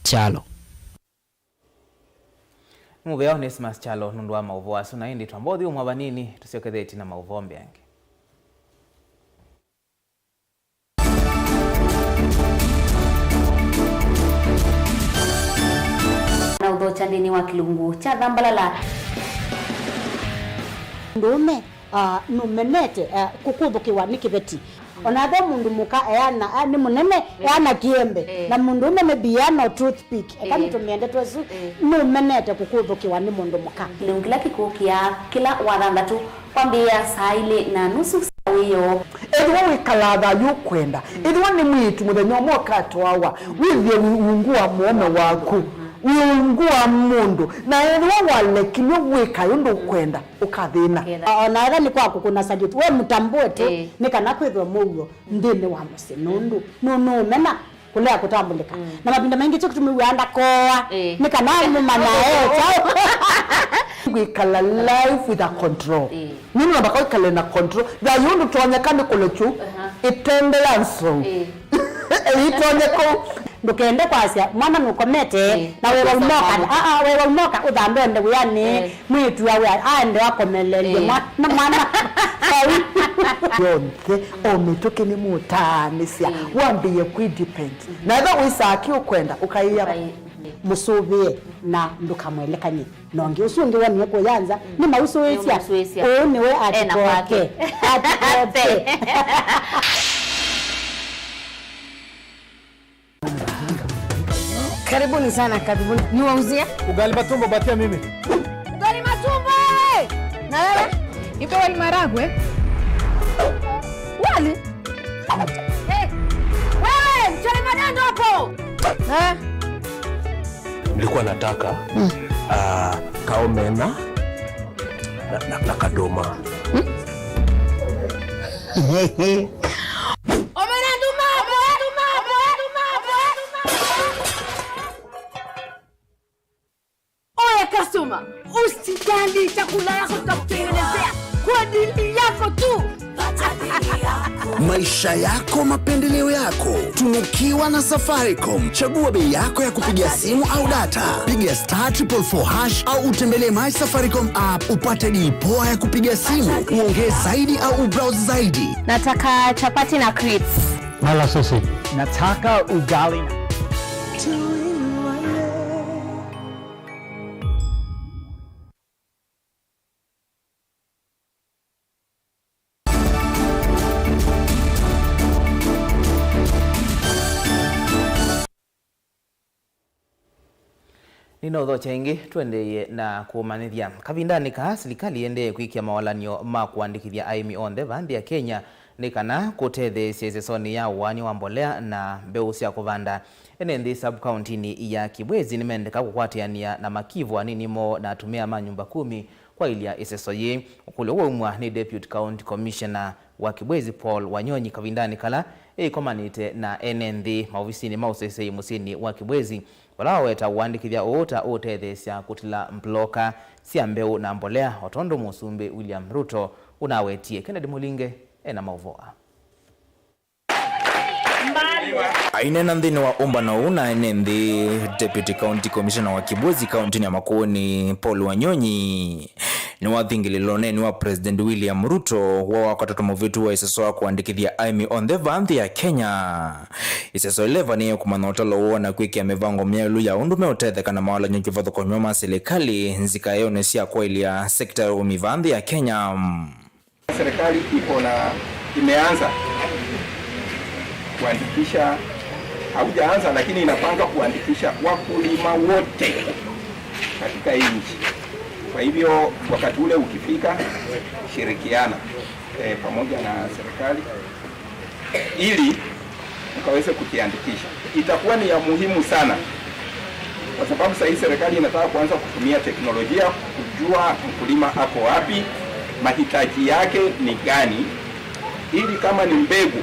Kyalo. Nĩ mũvea Onesmus Kyalo nũndũ wa maũvoo asu, na ĩndĩ twamba ũthi ũmwe vanini, tũsyokethe ĩtina maũvoo mbeange. Na ũthokya nthĩnĩ wa kĩlungu kya Thambalala. Mũndũũme, ah, nũmenete, ah, kũkũthũkĩwa nĩ kĩveti. O na ve mũndũ mũka eana, ah, nĩ mũnene, eana kĩembe. Eh. Na mũndũũme maybe eana o toothpick. Eka, eh, nĩtũmĩe ndeto ĩsu, eh, nũmenete kũkũthũkĩwa nĩ mũndũ mũka. Kĩlungu kĩla kĩkũkĩa kĩla wathanthatũ. Kwambĩĩa saa ilĩ na nusu sya wĩoo. Ethĩwa wĩkalaa thayũ ũkwenda, ethĩwa nĩ mwĩĩtu mũthenya ũmwe ũkatwawa, wĩthĩe ungu wa mũũme waku. Wĩ ungu wa mũndũ, na ethĩwa walekilw'e wĩka ũndũ ũkwenda, ũkathĩna. Ũkethĩa. O na ethĩwa nĩ kwa kũkũna salute, we mũtambũe tu, ĩĩ, nĩ kana kwĩthwe mũuo nthĩnĩ wa mũsyĩ, nũndũ nũ-, nũũmena kũlea kũtambũlĩka. Mm. Na mavinda maingĩ kyo kĩtumi wĩaa ndakooa, ĩĩ, nĩ kana mũmanya e kyaũ. Kwĩkala life with a control. Ĩĩ. Nũndũ namba kwĩkale na control. Thayũ ndũtonyeka nĩ kũlekyu, aha, ĩtende ya nsou. Ĩĩ. Ĩitonyeka. Ndũkende kwasya mwana nũkomete, ĩĩ, na wewa ũnoka, aa, wewa ũnoka ũthambe ende wĩanĩ, ĩĩ, mwĩĩtu awe aende akomelelye, ĩĩ, mwana, mwana. Yonthe, o mĩtũkĩ nĩmũtaanĩsya, ĩĩ, wambĩĩe kwĩdepend. Na ethĩwa wĩsaa kĩ ũkwenda, ũkaĩa, ũkaĩ-, mũsũvĩe na ndũkamwelekany'e. Na ũngĩ ũsu ũngĩ wonie kũya nza, mm, nĩmausũĩsya. Nĩmausũĩsya. Ũũ nĩwe. Ena kwake. Atikoke. Atikoke. Karibuni sana, karibuni. Niwauzie? Ugali matumbo, patia mimi. Ugali matumbo, eh! Na wewe? Ipe wali maragwe. Wali? Eh, wewe, mchele maganda hapo. Eh? Nilikuwa nataka, mm, ah, kaomena na, na, na kadoma. Hmm? Omena nduma, omena nduma, omena nduma, omena nduma. Oya customer, usijali, chakula yako tutakutengenezea kwa dili yako tu. Maisha yako, mapendeleo yako. Tunukiwa na Safaricom. Chagua bei yako ya kupiga simu au data. Piga star triple four hash au utembelee My Safaricom app upate dili poa ya kupiga simu, uongee zaidi au ubrowse zaidi. Nataka chapati na crips. Mala sausage. Nataka ugali na Nĩnaũthokya ĩngĩ, tũendeeye na kũmanyĩthya. Kavindanĩ kaa, silikalĩ ĩendee kwĩkĩa mawalany'o ma kũandĩkĩthya aĩmi onthe vaa nthĩ ya Kenya nĩ kana kũtetheesya ĩsesonĩ ya ũaany'a wa mbolea na mbeũ sya kũvanda. Ene nthĩ sub-kauntinĩ ya Kibwezi nĩmendeka kũkwatĩanĩa na makivu, anini moo na atumĩa ma nyũmba kumi kwaĩlya ĩseso yĩĩ. Ũkũlyo waumw'a nĩ Deputy County Commissioner wa Kibwezi Paul Wanyonyi kavindanĩ kala eĩkomanĩte na ene nthĩ maovisinĩ ma ũseseĩ mũsyĩnĩ wa Kibwezi, vala waweta ũandĩkĩthya ũũ ta ũũtetheesya kũtila mbuloka sya mbeũ na mbolea, o tondũ Mũsumbĩ William Ruto ũnawetie. Kennedy Mũlinge ena maũvoo aa. Aineena nthĩnĩ wa ũmbano ũũ na ene nthĩ, Deputy County Commissioner wa Kibwezi kauntinĩ ya Makueni, Paul Wanyonyi, nĩwathingĩlĩle ũneeni wa President William Ruto wa Wakatatũ mũvĩtu wa ĩseso wa kũandĩkĩthya aĩmi onthe vaa nthĩ ya Kenya. Ĩseso ĩla ĩvanĩĩe kũmanya ũtalo woo na kwĩkĩa mĩvango myaĩlu ya ũndũ meũtetheka na mawalany'o kĩvathũkany'o ma silikalĩ nzikaĩonĩ sya kwaĩlya sekita ya ũĩmi vaa nthĩ ya Kenya. Serikali iko na, imeanza kuandikisha, haujaanza, lakini inapanga kuandikisha wakulima wote katika hii nchi. Kwa hivyo, wakati ule ukifika, shirikiana, eh, pamoja na serikali ili mkaweze kujiandikisha. Itakuwa ni ya muhimu sana, kwa sababu saa hii serikali inataka kuanza kutumia teknolojia kujua mkulima ako wapi, mahitaji yake ni gani, ili kama ni mbegu,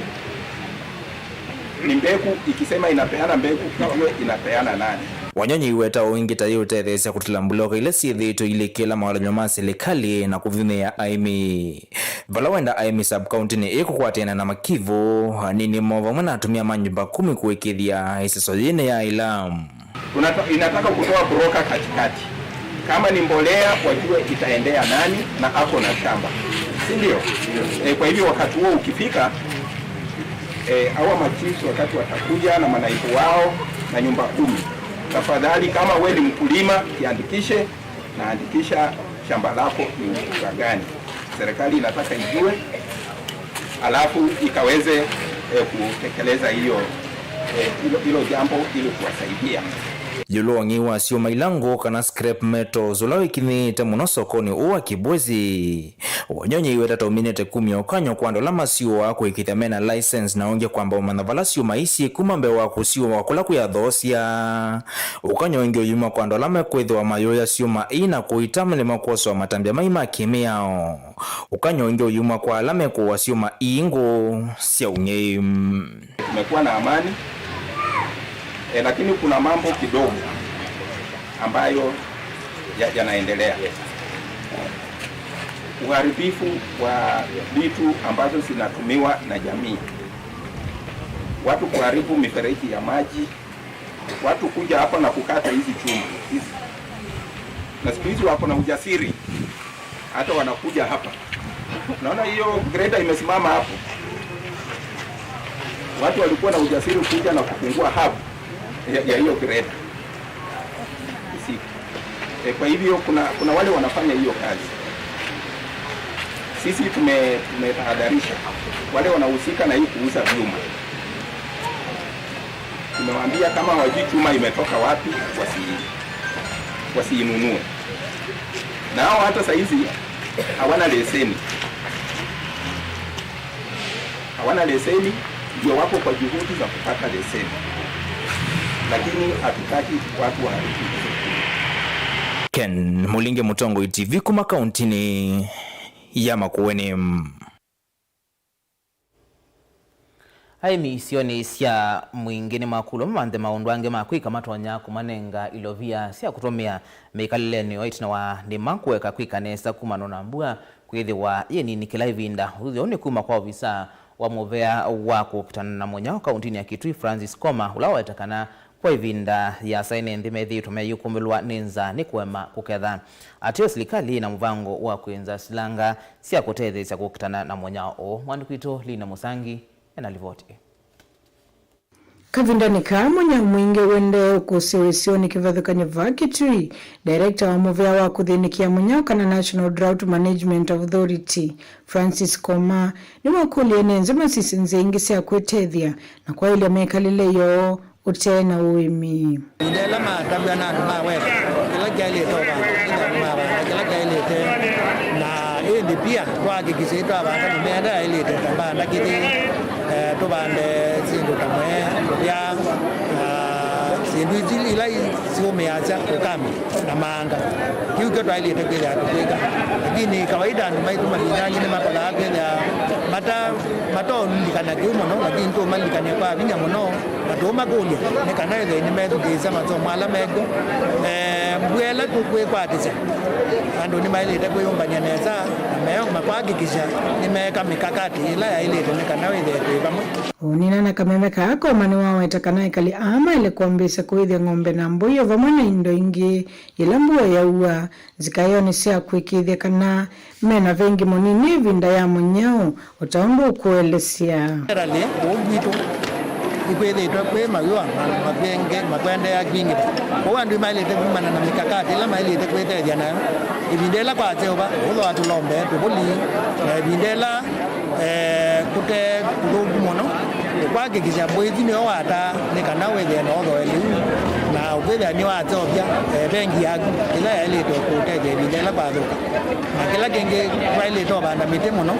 ni mbegu, ikisema inapeana mbegu, ijue inapeana nani. Wanyonyi iweta ũingĩ ta yĩũtetheesya kũtila mbuloka ila syĩthĩĩtwe ilikĩla mawalany'o ma silikalĩ na kũvinyĩĩa aĩmi. Vala wenda aĩmi sub-kauntinĩ ĩĩ kũkwatĩana na makivũ, anini moo vamwe na atumĩa ma nyũmba kumi kũĩkĩĩthya ĩseso yĩĩ nĩyaĩla. Tunata-, inataka kutoa broker katikati. Kama ni mbolea, wajue itaendea nani na ako na shamba. Si ndio? Eh, kwa hivyo wakati huo ukifika, eh, hawa machiefs wakati watakuja na manaibu wao na nyumba kumi, tafadhali, kama we ni mkulima, jiandikishe na andikisha shamba lako ni mpunga gani. Serikali inataka ijue, alafu ikaweze, eh, kutekeleza hiyo, eh, hilo, hilo jambo ili kuwasaidia. Ĩũlũ wa ũng'ei wa syũma ila ngũũ kana scrap metals, ũla wĩkinyĩĩte mũno sokonĩ ũũ wa Kibwezi, ũnyonyeiwe tata ũminĩte kumya ũkany'o kwa andũ ala masyũaa kũĩkĩĩthya mena license na ũngĩ kwamba ũmanya vala syũma ii syĩ kuma mbee wa kũsyũa kũla kwĩathoosya. Ũkany'o ũngĩ ũyuma kwa andũ ala mekwĩthĩwa mayũya syũma ii na kũita nĩmakwosewa matambya mai ma kĩmĩao. Ũkany'o ũngĩ ũyuma kwa ala mekũũa syũma ii ngũũ sya ũng'ei. Tumekuwa na amani, eh, lakini kuna mambo kidogo ambayo ya-, yanaendelea. Uharibifu wa vitu ambazo zinatumiwa na jamii. Watu kuharibu mifereji ya maji, watu kuja hapa na kukata hizi chuma hizi. Na siku hizi wako na ujasiri, hata wanakuja hapa. Naona hiyo greda imesimama hapo. Watu walikuwa na ujasiri kuja na kufungua hub ya, ya hiyo greda usiku. E, kwa hivyo kuna, kuna wale wanafanya hiyo kazi. Sisi tume-, tumetahadharisha wale wanahusika na hii kuuza vyuma. Tumewaambia kama hawajui chuma imetoka wapi, wasi-, wasiinunue. Na hao hata saa hizi hawana leseni. Hawana leseni, ndio wako kwa juhudi za kupata leseni. Lakini hatutaki watu waharibu. Ken Mulinge, Mũtongoi T V, kuma kauntinĩ ya Makueni. Aĩmi isionĩ sya Mwingĩ nĩmakũlw'a mamanthe maũndũ angĩ ma kwĩka matonya kũmanenga ilovia sya kũtũmĩa mĩkalĩlenĩ yoo ĩtina wa nĩma kũeka kwĩka nesa kumana na mbua kwĩthĩwa yĩ nini kĩla ĩvinda. Ũthuthyo ũũ nĩ kuma kwa ovisa wa mũvea wa kũkitana na mũnyao kauntinĩ ya Kitui, Francis Koma, ũla waweta kana kwa ĩvinda yĩasa ene nthĩ methĩĩtwe meyĩkũmbĩlwa nĩ nzaa nĩ kũema kũketha. Ateo silikalĩ yĩna mũvango wa kwĩnza silanga sya kũtetheesya kũkitana na mũnyao ũũ. Mwandĩki witũ Lina Mũsangi ena livoti ĩĩ. Kavindanĩ kaa mũnyao mwingĩ ũendee ũkũsĩwa isionĩ kĩvathũkany'o vaa Kitui, director wa mũvea wa kũthĩnĩkĩa mũnyao kana National Drought Management Authority, Francis Koma, nĩwakũlya ene nthĩ masisye nzĩa ingĩ sya kwĩtethya na kwaĩlya mĩkalĩle yoo ũtee na ũĩmi. Ĩvinda ĩla matavw'a na andũ maweta kĩla kyaĩlĩte ũvanda, ĩla andũ mavanda kĩla kyaĩlĩte, na ĩndĩ pia twahakikisha nĩtwavanda mĩmea ĩla yaĩlĩte, ta mbanda kĩthĩ, eh, tũvande syĩndũ ta mwee, mũvya, na syĩndũ isu ila syũmĩasya ũkame na maanga. Kĩu kyo twaĩlĩte kwĩthĩa tũkwĩka. Lakini kawaida andũ maitũ mavinda angĩ nĩmakolaa kwĩthĩa mata-, matoũlilikana kĩu mũno, lakini tũmalilikany'a kwa vinya mũno. Na tũũmakũlya nĩ kana ĩthei nĩmethukĩĩsya masomo ala mekw'o. Eh, mbua ĩla tũkwĩkwatĩsya, andũ nĩmaĩlĩte kwĩyũmbany'a nesa na me-, makwakikisha nĩmeeka mĩkakati ĩla yaĩlĩte nĩ kana wĩthĩe twĩ vamwe. Ũnina na kameme kaa Koma nĩwaweta kana ekali aa maĩle kwambĩĩsya kũĩthya ng'ombe na mbũi o vamwe na indo ingĩ yĩla mbua yaua, nzikaĩonĩ sya kũĩkĩĩthya kana me na vengi mũnini ĩvinda ya mũnyao, o ta ũndũ ũkũelesya. Generally, kũu gwitũ nĩkwĩthĩĩtwe kwĩ mawĩwa ma-, makwenge-, makwendeea kwingĩva. Kwoou andũ nĩmaĩlĩte kumana na mĩkakati ĩla maĩlĩte kwĩtethya nayo. Ĩvinda ĩla kwaseũva, ũthooa tũlombe, tũvũli, na ĩvinda ĩla eh, kũte kũthũku mũno, ũkwakikisha mbũi isu nĩyo wataa nĩ kana wĩthĩe na ũthooe lĩu, na ũkwĩthĩa nĩwaseũvya, eh, vengi yaku ĩla yaĩlĩte kũũtethya ĩvinda ĩla kwathũka. Na kĩla kĩngĩ, twaĩlĩte ũvanda mĩtĩ mũno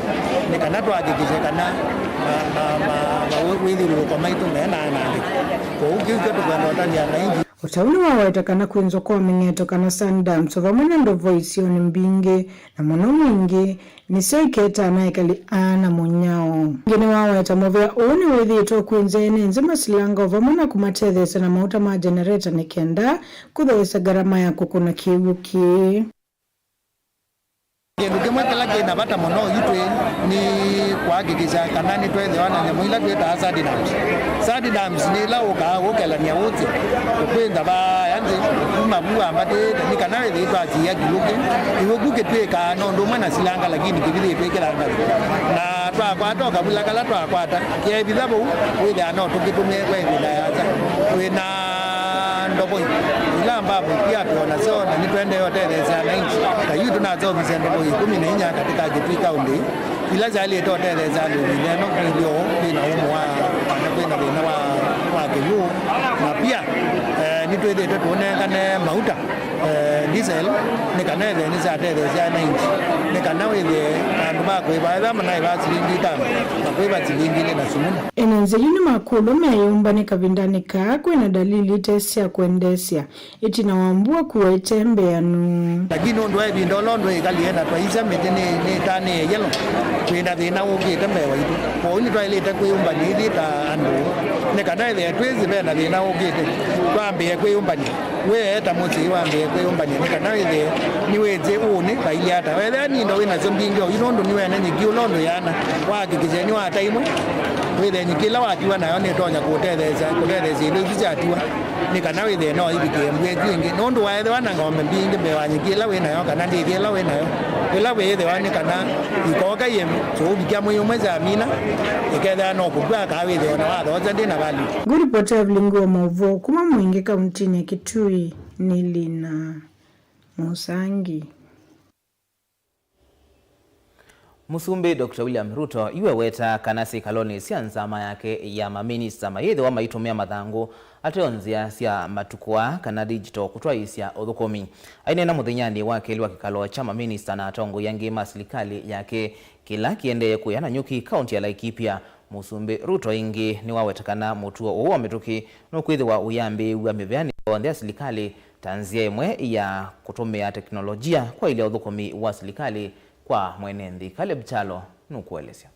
nĩ kana twakikishe kana ma-, ma-, ma-, ma-, wĩthyũlũlũko maitũ menaanangĩka. Kwoou kĩu kyo tũkwenda ũtavya na ingi. O ta ũu nĩwaweta kana kwĩnzwa kwa mĩng'eto kana sand dams o vamwe na ndovo isionĩ mbingĩ, na mũno mwingĩ, nĩsyo iketaa na ekali aa na mũnyao. Ĩngĩ nĩwaweta mũvea ũũ nĩwĩthĩĩtwe ũkwĩnzĩa ene nthĩ masilanga o vamwe na kũmatetheesya na mauta ma genereta nĩ kenda kũtheesya ngarama ya kũkũna kĩw'ũ kĩĩ. Kĩndũ kĩmwe kĩla kĩ na vata mũno yu twĩ nĩ kũhakikisha kana nĩtwethĩwa na nyamũ ila twĩtaa sand dams. Sand dams nĩ ila ũkaa ũkelany'a ũsĩ ũkwĩnza vaya nthĩ kuma vu wambatĩte nĩ kana wĩthĩe twasia kĩw'ũ kĩu. Kĩw'ũ kĩu kĩtw'ĩkaa no ũndũ ũmwe na silanga, lakini kĩvithĩtwe kĩlangathi. Na twakwata o kavula kala twakwata, kĩevitha vau, wĩthĩaa no tũkĩtũmĩe kwa ĩvinda yasa. Twĩ na ndovoi ila ambapo pia twĩ nasyo, na nĩtũendee ũtetheesya ananchi. Ta yu tũnaseũvisye ndovoi ĩkũmi na inya katika Kitui County, ila syaĩlĩte ũtetheesya andũ ĩvinda ĩno kwĩlyo kwĩ na ũmũ wa kana kwĩ na thĩna wa, wa kĩw'ũ. Na pia, eh, Nĩtwĩthĩĩtwe tũũnengane mauta, eh, diesel, nĩ kana ĩthĩe nĩsyatetheesya ananchi, nĩ kana wĩthĩe andũ ma kũĩva ethĩwa manaĩva silingi itano, makũĩva silingi ilĩ na sumuna. Ene nzĩa yu nĩmakũlw'a meyĩũmbanĩ kavindanĩ kaa kwĩna dalili ite sya kwendeesya ĩtina wa mbua kua ĩte mbeanu. Lakini nũndũ wa ĩvinda ũla ũndũ ĩkalie na twaisya mĩtĩ nĩ, nĩtanĩe yellow, twĩ na thĩna ũkĩte mbee waitũ. Kwoou nĩtwaĩlĩte kwĩyũmbany'a ithyĩ ta andũ, nĩ kana ĩthĩe twĩsĩ ve na thĩna ũkĩte, twambĩĩe kwĩyũmbany'a. We ta mũsyai wambĩĩe kwĩyũmbany'a nĩ kana wĩthĩe nĩwĩsĩ ũnĩ vailyĩ ata. Wethĩa nĩ indo wĩ nasyo mbingĩ oyu nũndũ nĩwene nyeki ũla ũndũ yĩana, wahakikishe nĩwata imwe, wĩthĩe nyeki ĩla watiwa nayo nĩtonya kũtetheesya, kũtetheesya indo isu syatiwa. Nĩ kana wĩthĩe no ivikĩe mbua ĩsu ĩngĩ, nũndũ waethĩwa na ng'ombe mbingĩ mbee wa nyeki ĩla wĩ nayo kana ndĩthĩ ĩla wĩ nayo, ĩla wĩĩthĩwa nĩ kana ikoka ieme, so ũvikya mwei ũmwe syamina, ĩkethĩwa no kũkw'a kaa wĩthĩe ona wathoosya ndĩ na value. Ngũripota Evelyn Nguo maũvoo kuma Mwingi kauntinĩ ya Kitui nĩ Lina Mũsangi. Mũsumbĩ Doctor William Ruto yu ewetaa kana syĩkalonĩ sya nzama yake ya maminista mayĩthĩwa maitũmĩa mathangũ ateo nzĩa sya matukũ aa kana digital kũtwaĩĩsya ũthũkũmi. Aineena mũthenyanĩ wa kelĩ wa kĩkalo kya maminista na atongoi angĩ ma silikalĩ yake kĩla kĩendee kũya Nanyuki, kaunti ya Laikipia, Mũsumbĩ Ruto ĩngĩ nĩwaweta kana mũtuo ũũ wa mĩtũkĩ nũkwĩthĩwa ũyambĩĩw'a mĩveanĩ yonthe ya silikalĩ ta nzĩa ĩmwe ya kũtũmĩa teknolojia kwaĩlya ũthũkũmi wa silikalĩ kwa mwene nthĩ. Caleb Kyalo nũkũelesya.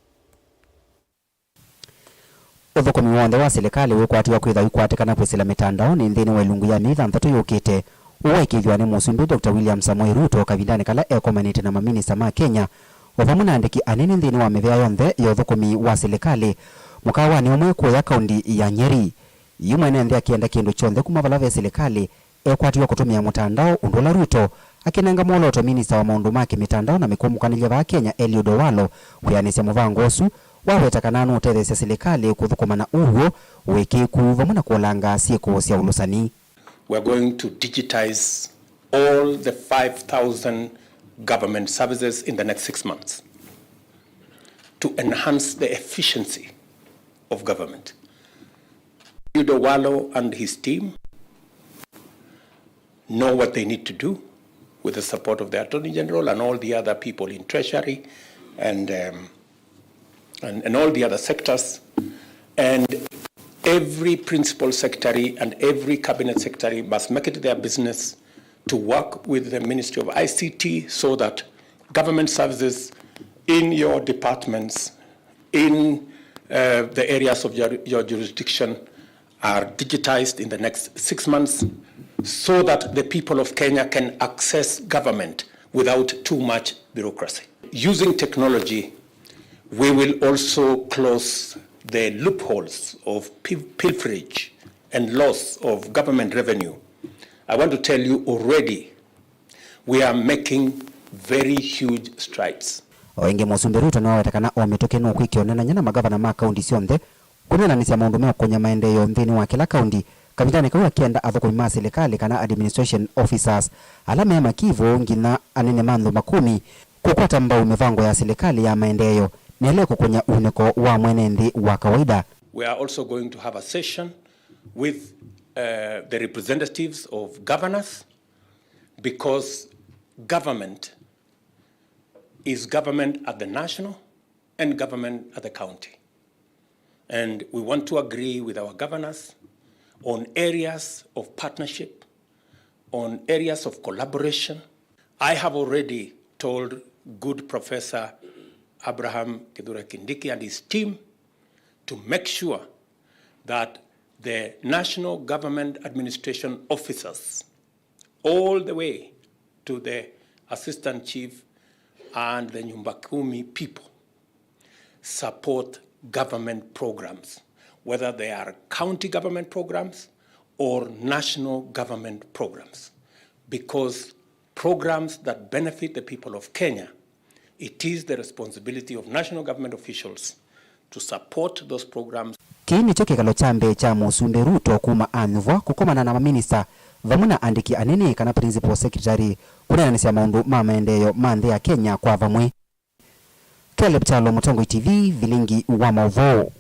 Ũthũkũmi w'onthe wa silikalĩ wĩkwatiwa kwĩthwa ikwatĩkana kwĩsĩla mĩtandaonĩ nthĩnĩ wa ĩlungu ya myei thanthatũ yũkĩte, ũũ waĩkĩĩthw'a nĩ Mũsumbĩ Doctor William Samoei Ruto kavindanĩ kala ekomanĩte na maminista ma Kenya, o vamwe na andĩki anene nthĩnĩ wa mĩvĩa yonthe ya ũthũkũmi wa silikalĩ mũkaawanĩ ũmwe kũya kaunti ya Nyeri. Yu mwene nthĩ akĩenda kĩndũ kyonthe kuma vala ve silikalĩ ekwatiwa kũtũmĩa mũtandao, ũndũ ũla Ruto akĩnenga mwolooto minista wa maũndũ ma kĩmĩtandao na mĩkũmũkanĩlya vaa Kenya, Eliud Owalo, kwĩanĩsya mũvango ũsu, waweta kana nũũtetheesya silikalĩ kũthũkũma na ũw'o, ũĩkĩĩku, vamwe na kũolanga syĩko sya ũlũsani. We are going to digitize all the five thousand government services in the next six months to enhance the efficiency of government. Eliud Owalo and his team know what they need to do with the support of the Attorney General and all the other people in Treasury and, um, and, and all the other sectors. And every principal secretary and every cabinet secretary must make it their business to work with the Ministry of I C T so that government services in your departments, in, uh, the areas of your, your jurisdiction, are digitized in the next six months so that the people of Kenya can access government without too much bureaucracy. Using technology, we will also close the loopholes of pil-, pilferage and loss of government revenue. I want to tell you already, we are making very huge strides. O ĩngĩ, Mũsumbĩ Ruto nĩwaweta kana o mĩtũkĩ nũkwĩkĩa ũneenany'a na magavana ma kaunti syonthe kũneenanĩsya maũndũ meũkũny'a maendeeo nthĩnĩ wa kĩla kaunti, kavindanĩ kau akĩenda athũkũmi ma silikalĩ kana administration officers ala me makivu nginya anene ma Nthumba Kumi kũkwata mbau mĩvango ya silikalĩ ya maendeeo na ĩla ĩkũkũny'a unĩko wa mwene nthĩ wa kawaida. We are also going to have a session with, uh, the representatives of governors, because government is government at the national and government at the county. And we want to agree with our governors on areas of partnership, on areas of collaboration. I have already told good Professor Abraham Kithure Kindiki and his team to make sure that the national government administration officers, all the way to the assistant chief and the Nyumba Kumi people, support government programs, whether they are county government programs or national government programs, because programs that benefit the people of Kenya, it is the responsibility of national government officials to support those programs. Kĩĩ nĩkyo kĩkalo kya mbee kya Mũsumbĩ Ruto kuma anyuvwa kũkomana na maminista vamwe na andĩki anene kana principal secretary kũneenanĩsya maũndũ ma maendeeo ma nthĩ ya Kenya kwa vamwe. Caleb Kyalo, Mũtongoi T V, Vilingi wa Maũvoo.